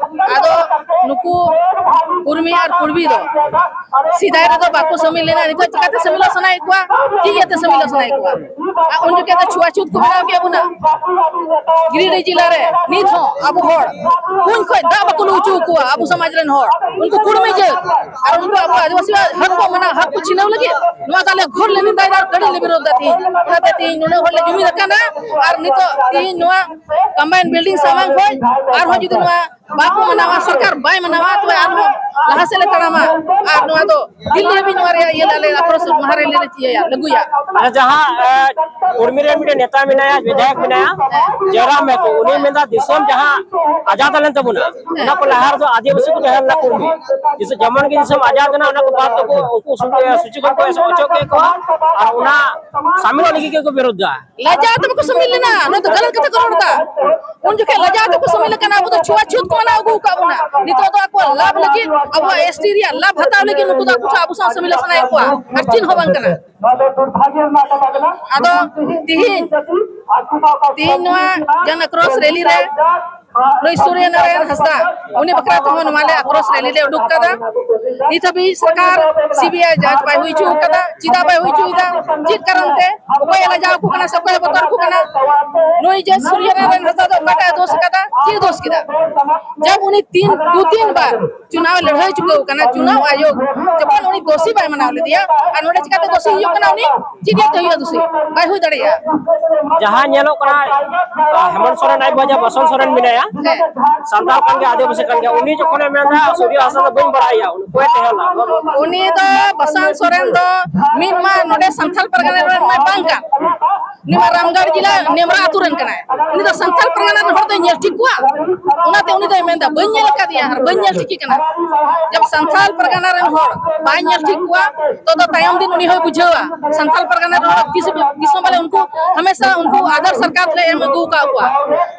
ᱟᱫᱚ ᱱᱩᱠᱩ ᱠᱩᱲᱢᱤ ᱟᱨ ᱠᱩᱲᱵᱤ ᱫᱚ ᱥᱮᱫᱟᱭ ᱨᱮᱫᱚ ᱵᱟᱠᱚ ᱥᱟᱹᱢᱤᱞ ᱞᱮᱱᱟ, ᱱᱤᱛᱚᱜ ᱪᱤᱠᱟᱹᱛᱮ ᱥᱟᱹᱢᱤᱞᱚᱜ ᱥᱟᱱᱟᱭᱮᱫ ᱠᱚᱣᱟ? ᱪᱮᱫ ᱤᱭᱟᱹᱛᱮ ᱥᱟᱹᱢᱤᱞᱚᱜ ᱥᱟᱱᱟᱭᱮᱫ ᱠᱚᱣᱟ? ᱟᱨ ᱩᱱ ᱡᱚᱠᱷᱮᱡ ᱫᱚ ᱪᱷᱩᱣᱟᱪᱷᱩᱛ ᱠᱚ ᱵᱮᱱᱟᱣ ᱠᱮᱫ ᱵᱚᱱᱟ, ᱜᱤᱨᱤᱰᱤ ᱡᱮᱞᱟ ᱨᱮ ᱱᱤᱛ ᱦᱚᱸ ᱟᱵᱚ ᱦᱚᱲ ᱠᱩᱧ ᱠᱷᱚᱱ ᱫᱟᱜ ᱵᱟᱠᱚ ᱞᱩ ᱦᱚᱪᱚ ᱟᱠᱚᱣᱟ, ᱟᱵᱚ ᱥᱚᱢᱟᱡᱽ ᱨᱮᱱ ᱦᱚᱲ᱾ ᱩᱱᱠᱩ ᱠᱩᱲᱢᱤ ᱡᱟᱹᱛ ᱟᱨ ᱩᱱᱠᱩ ᱟᱵᱚ ᱟᱹᱫᱤᱵᱟᱹᱥᱤ ᱦᱚᱠ ᱠᱚ ᱢᱟᱱᱟ, ᱦᱚᱠ ᱠᱚ ᱪᱷᱤᱱᱟᱹᱣ ᱞᱟᱹᱜᱤᱫ ᱱᱚᱣᱟ ᱫᱚ ᱟᱞᱮ ᱜᱷᱳᱨ ᱞᱮ ᱱᱤᱱᱫᱟᱭᱮᱫᱟ ᱟᱨ ᱠᱟᱹᱲᱤ ᱞᱮ ᱵᱤᱨᱳᱫᱷ ᱮᱫᱟ ᱛᱤᱦᱤᱧ᱾ ᱚᱱᱟᱛᱮ ᱛᱤᱦᱤᱧ ᱱᱩᱱᱟᱹᱜ ᱦᱚᱲ ᱞᱮ ᱡᱩᱢᱤᱫ ᱟᱠᱟᱱᱟ ᱟᱨ ᱱᱤᱛᱚᱜ ᱛᱤᱦᱤᱧ ᱱᱚᱣᱟ combined building ᱥᱟᱢᱟᱝ ᱠᱷᱚᱱ ᱟᱨᱦᱚᱸ ᱡᱩᱫᱤ ᱱᱚᱣᱟ ᱵᱟᱠᱚ ᱢᱟᱱᱟᱣᱟ, ᱥᱚᱨᱠᱟᱨ ᱵᱟᱭ ᱢᱟᱱᱟᱣᱟ, ᱛᱚᱵᱮ ᱟᱨᱦᱚᱸ ᱞᱟᱦᱟ ᱥᱮᱫ ᱞᱮ ᱛᱟᱲᱟᱢᱟ᱾ ᱟᱨ ᱱᱚᱣᱟ ᱫᱚ ᱫᱤᱞᱞᱤ ᱦᱟᱹᱵᱤᱡ ᱱᱚᱣᱟ ᱨᱮᱭᱟᱜ ᱤᱭᱟᱹ ᱟᱞᱮ ᱟᱠᱨᱳᱥ ᱢᱟᱦᱟ ᱨᱮᱞᱤ ᱞᱮ ᱤᱭᱟᱹᱭᱟ, ᱞᱟᱹᱜᱩᱭᱟ᱾ ᱟᱪᱪᱷᱟ, ᱡᱟᱦᱟᱸ ᱠᱚᱨᱢᱤ ᱨᱮ ᱢᱤᱫᱴᱮᱱ ᱱᱮᱛᱟ ᱢᱮᱱᱟᱭᱟ, ᱵᱤᱫᱷᱟᱭᱚᱠ ᱢᱮᱱᱟᱭᱟ, ᱡᱚᱭᱨᱟᱢ ᱢᱮᱛᱚ, ᱩᱱᱤ ᱢᱮᱱᱫᱟ ᱫᱤᱥᱚᱢ ᱡᱟᱦᱟᱸ ᱟᱡᱟᱫ ᱞᱮᱱ ᱛᱟᱵᱚᱱᱟ, ᱚᱱᱟ ᱠᱚ ᱞᱟᱦᱟ ᱨᱮᱫᱚ ᱟᱹᱫᱤᱵᱟᱹᱥᱤ ᱠᱚ ᱛᱟᱦᱮᱸ ᱞᱮᱱᱟ ᱠᱚᱨᱢᱤ᱾ ᱡᱮᱢᱚᱱ ᱜᱮ ᱫᱤᱥᱚᱢ ᱟᱡᱟᱫ ᱮᱱᱟ, ᱚᱱᱟ ᱠᱚ ᱵᱟᱫ ᱫᱚᱠᱚ ᱩᱱᱠᱩ ᱥᱩ- ᱥᱩᱪᱤ ᱠᱷᱚᱱ ᱠᱚ ᱚᱪᱚᱜ ᱠᱮᱫ ᱠᱚᱣᱟ᱾ ᱟᱨ ᱚᱱᱟ ᱥᱟᱢᱤᱞᱚᱜ ᱞᱟᱹᱜᱤᱫ ᱜᱮᱠᱚ ᱵᱤᱨᱳᱫᱷ ᱫᱟ᱾ ᱞᱟᱡᱟᱣ ᱛᱮ ᱵᱟᱠᱚ ᱥᱟᱢᱤᱞ ᱞᱮᱱᱟ, ᱱᱚᱣᱟ ᱫᱚ ᱜᱟᱞᱟᱛ ᱠᱟᱛᱷᱟ ᱠᱚ ᱨᱚᱲ ᱮᱫᱟ᱾ ᱩᱱ ᱡᱚᱠᱷᱮᱡ ᱞᱟᱡᱟᱣ ᱛᱮᱠᱚ ᱥᱟᱢᱤᱞ ᱟᱠᱟᱱᱟ, ᱟᱵᱚ ᱫᱚ ᱪᱷᱩᱣᱟ ᱪᱷᱩᱛ ᱠᱚ ᱢᱟᱱᱟᱣ ᱟᱹᱜᱩ ᱟᱠᱟᱫ ᱵᱚᱱᱟ᱾ ᱱᱤᱛᱚᱜ ᱫᱚ ᱟᱠᱚᱣᱟᱜ ᱞᱟᱵᱷ ᱞᱟᱹᱜᱤᱫ, ᱟᱵᱚᱣᱟᱜ ᱮᱥ ᱴᱤ ᱨᱮᱭᱟᱜ ᱞᱟᱵᱷ ᱦᱟᱛᱟᱣ ᱞᱟᱹᱜᱤᱫ ᱱᱩᱠᱩ ᱫᱚ ᱟᱵᱚ ᱥᱟᱶ, ᱟᱵᱚ ᱥᱟᱶ ᱥᱟᱢᱤᱞ ᱥᱟᱱᱟᱭᱮᱫ ᱠᱚᱣᱟ, ᱟᱨ ᱪᱮᱫ ᱦᱚᱸ ᱵᱟᱝ ᱠᱟᱱᱟ᱾ ᱟᱫᱚ ᱛᱤᱦᱤᱧ, ᱛᱤᱦᱤᱧ ᱱᱚᱣᱟ ᱡᱚᱱ ᱟᱠᱨᱳᱥ ᱨᱮᱞᱤ ᱨᱮ ᱱᱩᱭ ᱥᱩᱨᱭᱚ ᱱᱟᱨᱟᱭᱚᱱ ᱦᱟᱸᱥᱫᱟ, ᱩᱱᱤ ᱵᱟᱠᱷᱨᱟ ᱛᱮᱦᱚᱸ ᱱᱚᱣᱟ ᱞᱮ ᱟᱠᱨᱳᱥ ᱨᱮᱞᱤ ᱞᱮ ᱩᱰᱩᱠ ᱠᱟᱫᱟ᱾ ᱱᱤᱛ ᱦᱟᱹᱵᱤᱡ ᱥᱚᱨᱠᱟᱨ ᱥᱤ ᱵᱤ ᱟᱭ ᱡᱟᱸᱪ ᱵᱟᱭ ᱦᱩᱭ ᱦᱚᱪᱚ ᱠᱟᱫᱟ᱾ ᱪᱮᱫᱟᱜ ᱵᱟᱭ ᱦᱩᱭ ᱦᱚᱪᱚᱭᱮᱫᱟ? ᱪᱮᱫ ᱠᱟᱨᱚᱱ ᱛᱮ? ᱚᱠᱚᱭᱮ ᱞᱟᱡᱟᱣ ᱟᱠᱚ ᱠᱟᱱᱟ ᱥᱮ ᱚᱠᱚᱭᱮ ᱵᱚᱛᱚᱨ ᱟᱠᱚ ᱠᱟᱱᱟ? ᱱᱩᱭ ᱡᱮ ᱥᱩᱨᱭᱚ ᱱᱟᱨᱟᱭᱚᱱ ᱦᱟᱸᱥᱫᱟ ᱫᱚ ᱚᱠᱟᱴᱟᱜ ᱮ ᱫᱳᱥ ᱠᱟᱫᱟ? ᱪᱮᱫ ᱫᱳᱥ ᱠᱮᱫᱟ? ᱡᱟᱵ ᱩᱱᱤ ᱛᱤᱱ, ᱫᱩ ᱛᱤᱱ ᱵᱟᱨ ᱪᱩᱱᱟᱣ ᱮ ᱞᱟᱹᱲᱦᱟᱹᱭ ᱪᱩᱠᱟᱹᱣ ᱠᱟᱱᱟ, ᱪᱩᱱᱟᱣ ᱟᱭᱳᱜᱽ ᱡᱚᱠᱷᱚᱱ ᱩᱱᱤ ᱫᱳᱥᱤ ᱵᱟᱭ ᱢᱟᱱᱟᱣ ᱞᱮᱫᱮᱭᱟ, ᱟᱨ ᱱᱚᱰᱮ ᱪᱤᱠᱟᱛᱮ ᱫᱳᱥᱤ ᱦᱩᱭᱩᱜ ᱠᱟᱱᱟ? ᱩᱱᱤ ᱪᱮᱫ ᱤᱭᱟᱹᱛᱮ ᱦᱩᱭᱩᱜᱼᱟ ᱫᱳᱥᱤ? ᱵᱟᱭ ᱦᱩᱭ ᱫᱟᱲᱮᱭᱟᱜᱼᱟ᱾ ᱡᱟᱦᱟᱸ ᱧᱮᱞᱚᱜ ᱠᱟᱱᱟ, ᱟᱨ, ᱦᱮᱢᱚᱱᱛ ᱥᱚᱨᱮᱱ ᱟᱡ ᱵᱟᱵᱟ ᱵᱟᱥᱚᱱ ᱥᱚᱨᱮᱱ ᱢᱮᱱᱟᱭᱟ, ᱦᱮᱸ᱾ ᱥᱟᱱᱛᱟᱲ ᱠᱟᱱ ᱜᱮᱭᱟ, ᱟᱹᱫᱤᱵᱟᱹᱥᱤ ᱠᱟᱱ ᱜᱮᱭᱟ, ᱩᱱᱤ ᱡᱚᱠᱷᱚᱱᱮ ᱢᱮᱱᱫᱟ ᱥᱩᱨᱭᱚ ᱦᱟᱸᱥᱫᱟ ᱫᱚ ᱵᱟᱹᱧ ᱵᱟᱲᱟᱭᱟ, ᱚᱠᱚᱭ ᱛᱟᱦᱮᱸ ᱞᱮᱱᱟ? ᱩᱱᱤ ᱫᱚ ᱵᱟᱥᱚᱱ ᱥᱚᱨᱮᱱ ᱫᱚ ᱢᱤᱫ ᱢᱟ ᱱᱚᱰᱮ ᱥᱟᱱᱛᱟᱲ ᱯᱟᱨᱜᱟᱱᱟ ᱨᱮᱱ ᱢᱟᱭ ᱵᱟᱝ ᱠᱟᱱ, ᱩᱱᱤ ᱢᱟ ᱨᱟᱢᱜᱟᱲ ᱡᱮᱞᱟ ᱱᱮᱢᱨᱟ ᱟᱹᱛᱩ ᱨᱮᱱ ᱠᱟᱱᱟᱭ᱾ ᱩᱱᱤ ᱫᱚ ᱥᱟᱱᱛᱟᱲ ᱯᱟᱨᱜᱟᱱᱟ ᱨᱮᱱ ᱦᱚᱲ ᱫᱚᱭ ᱧᱮᱞ ᱴᱷᱤᱠ ᱠᱚᱣᱟ, ᱚᱱᱟᱛᱮ ᱩᱱᱤ ᱫᱚᱭ ᱢᱮᱱᱫᱟ, "ᱵᱟᱹᱧ ᱧᱮᱞ ᱟᱠᱟᱫᱮᱭᱟ ᱟᱨ ᱵᱟᱹᱧ ᱧᱮᱞ ᱴᱷᱤᱠᱮ ᱠᱟᱱᱟ᱾" ᱡᱟᱵ ᱥᱟᱱᱛᱟᱲ ᱯᱟᱨᱜᱟᱱᱟ ᱨᱮᱱ ᱦᱚᱲ ᱵᱟᱭ ᱧᱮᱞ ᱴᱷᱤᱠ ᱠᱚᱣᱟ, ᱛᱚ ᱫᱚ ᱛᱟᱭᱚᱢ ᱫᱤᱱ ᱩᱱᱤ ᱦᱚᱸᱭ ᱵᱩᱡᱷᱟᱹᱣᱟ᱾ ᱥᱟᱱᱛᱟᱲ ᱯᱟᱨᱜᱟᱱᱟ ᱨᱮᱱ ᱦᱚᱲ ᱛᱤᱥ ᱫᱤᱥᱚᱢ ᱵᱟᱞᱮ, ᱩᱱᱠᱩ ᱦᱟᱢᱮᱥᱟ ᱩᱱᱠᱩ ᱟᱫᱟᱨ ᱥᱚᱨᱠᱟᱨ ᱞᱮ ᱮᱢ ᱟᱹᱜᱩ ᱟᱠᱟᱫ ᱠᱚᱣᱟ᱾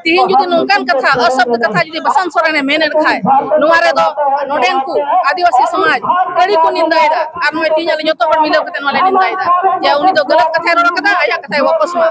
ᱛᱤᱦᱤᱧ ᱡᱩᱫᱤ ᱱᱚᱝᱠᱟᱱ ᱠᱟᱛᱷᱟ, ᱚᱥᱚᱵᱫ ᱠᱟᱛᱷᱟ ᱡᱩᱫᱤ ᱵᱟᱥᱟᱱ ᱥᱚᱨᱮᱱᱮ ᱢᱮᱱᱮᱫ ᱠᱷᱟᱡ, ᱱᱚᱣᱟ ᱨᱮᱫᱚ ᱱᱚᱰᱮᱱ ᱠᱚ ᱟᱹᱫᱤᱵᱟᱹᱥᱤ ᱥᱚᱢᱟᱡᱽ ᱟᱹᱰᱤ ᱠᱚ ᱱᱤᱱᱫᱟᱭᱮᱫᱟ᱾ ᱟᱨ ᱱᱚᱜᱼᱚᱭ ᱛᱤᱦᱤᱧ ᱟᱞᱮ ᱡᱚᱛᱚ ᱦᱚᱲ ᱢᱤᱞᱟᱹᱣ ᱠᱟᱛᱮ ᱱᱚᱣᱟ ᱞᱮ ᱱᱤᱱᱫᱟᱭᱮᱫᱟ ᱡᱮ ᱩᱱᱤ ᱫᱚ ᱜᱟᱞᱟᱛ ᱠᱟᱛᱷᱟᱭ ᱨᱚᱲ ᱠᱟᱫᱟ, ᱟᱭᱟᱜ ᱠᱟᱛᱷᱟᱭ ᱣᱟᱯᱚᱥ ᱢᱟ᱾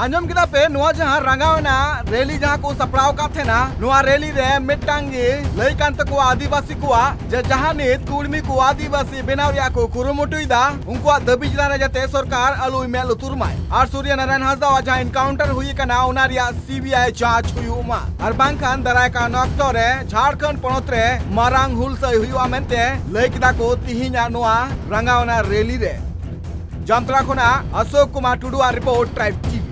ᱟᱸᱡᱚᱢ ᱠᱮᱫᱟ ᱯᱮ, ᱱᱚᱣᱟ ᱡᱟᱦᱟᱸ ᱨᱟᱸᱜᱟᱣ ᱮᱱᱟ ᱨᱮᱞᱤ ᱡᱟᱦᱟᱸ ᱠᱚ ᱥᱟᱯᱲᱟᱣ ᱟᱠᱟᱫ ᱛᱟᱦᱮᱱᱟ, ᱱᱚᱣᱟ ᱨᱮᱞᱤ ᱨᱮ ᱢᱤᱫᱴᱟᱝ ᱜᱮ ᱞᱟᱹᱭ ᱠᱟᱱ ᱛᱟᱠᱚᱣᱟ ᱟᱹᱫᱤᱵᱟᱹᱥᱤ ᱠᱚᱣᱟᱜ, ᱡᱮ ᱡᱟᱦᱟᱸ ᱱᱤᱛ ᱠᱩᱲᱢᱤ ᱠᱚ ᱟᱹᱫᱤᱵᱟᱹᱥᱤ ᱵᱮᱱᱟᱣ ᱨᱮᱭᱟᱜ ᱠᱚ ᱠᱩᱨᱩᱢᱩᱴᱩᱭᱮᱫᱟ, ᱩᱱᱠᱩᱣᱟᱜ ᱫᱟᱹᱵᱤ ᱪᱮᱛᱟᱱ ᱨᱮ ᱡᱟᱛᱮ ᱥᱚᱨᱠᱟᱨ ᱟᱞᱚᱭ ᱢᱮᱫ ᱞᱩᱛᱩᱨ ᱢᱟᱭ᱾ ᱟᱨ ᱥᱩᱨᱭᱚ ᱱᱟᱨᱟᱭᱚᱱ ᱦᱟᱸᱥᱫᱟᱣᱟᱜ ᱡᱟᱦᱟᱸ ᱮᱱᱠᱟᱣᱩᱱᱴᱟᱨ ᱦᱩᱭ ᱟᱠᱟᱱᱟ, ᱚᱱᱟ ᱨᱮᱭᱟᱜ ᱥᱤ ᱵᱤ ᱟᱭ ᱡᱟᱸᱪ ᱦᱩᱭᱩᱜ ᱢᱟ, ᱟᱨ ᱵᱟᱝᱠᱷᱟᱱ ᱫᱟᱨᱟᱭ ᱠᱟᱱ ᱚᱠᱛᱚ ᱨᱮ ᱡᱷᱟᱲᱠᱷᱚᱸᱰ ᱯᱚᱱᱚᱛ ᱨᱮ ᱢᱟᱨᱟᱝ ᱦᱩᱞᱥᱟᱹᱭ ᱦᱩᱭᱩᱜᱼᱟ ᱢᱮᱱᱛᱮ ᱞᱟᱹᱭ ᱠᱮᱫᱟ ᱠᱚ ᱛᱤᱦᱤᱧᱟᱜ ᱱᱚᱣᱟ ᱨᱟᱸᱜᱟᱣᱱᱟ ᱨᱮᱞᱤ ᱨᱮ᱾ ᱡᱟᱢᱛᱟᱲᱟ ᱠᱷᱚᱱᱟᱜ ᱚᱥᱳᱠ ᱠᱩᱢᱟᱨ ᱴᱩᱰᱩᱣᱟᱜ ᱨᱤᱯᱳᱨᱴ, ᱴᱨᱟᱭᱤᱵᱽ ᱴᱤ ᱵᱷᱤ᱾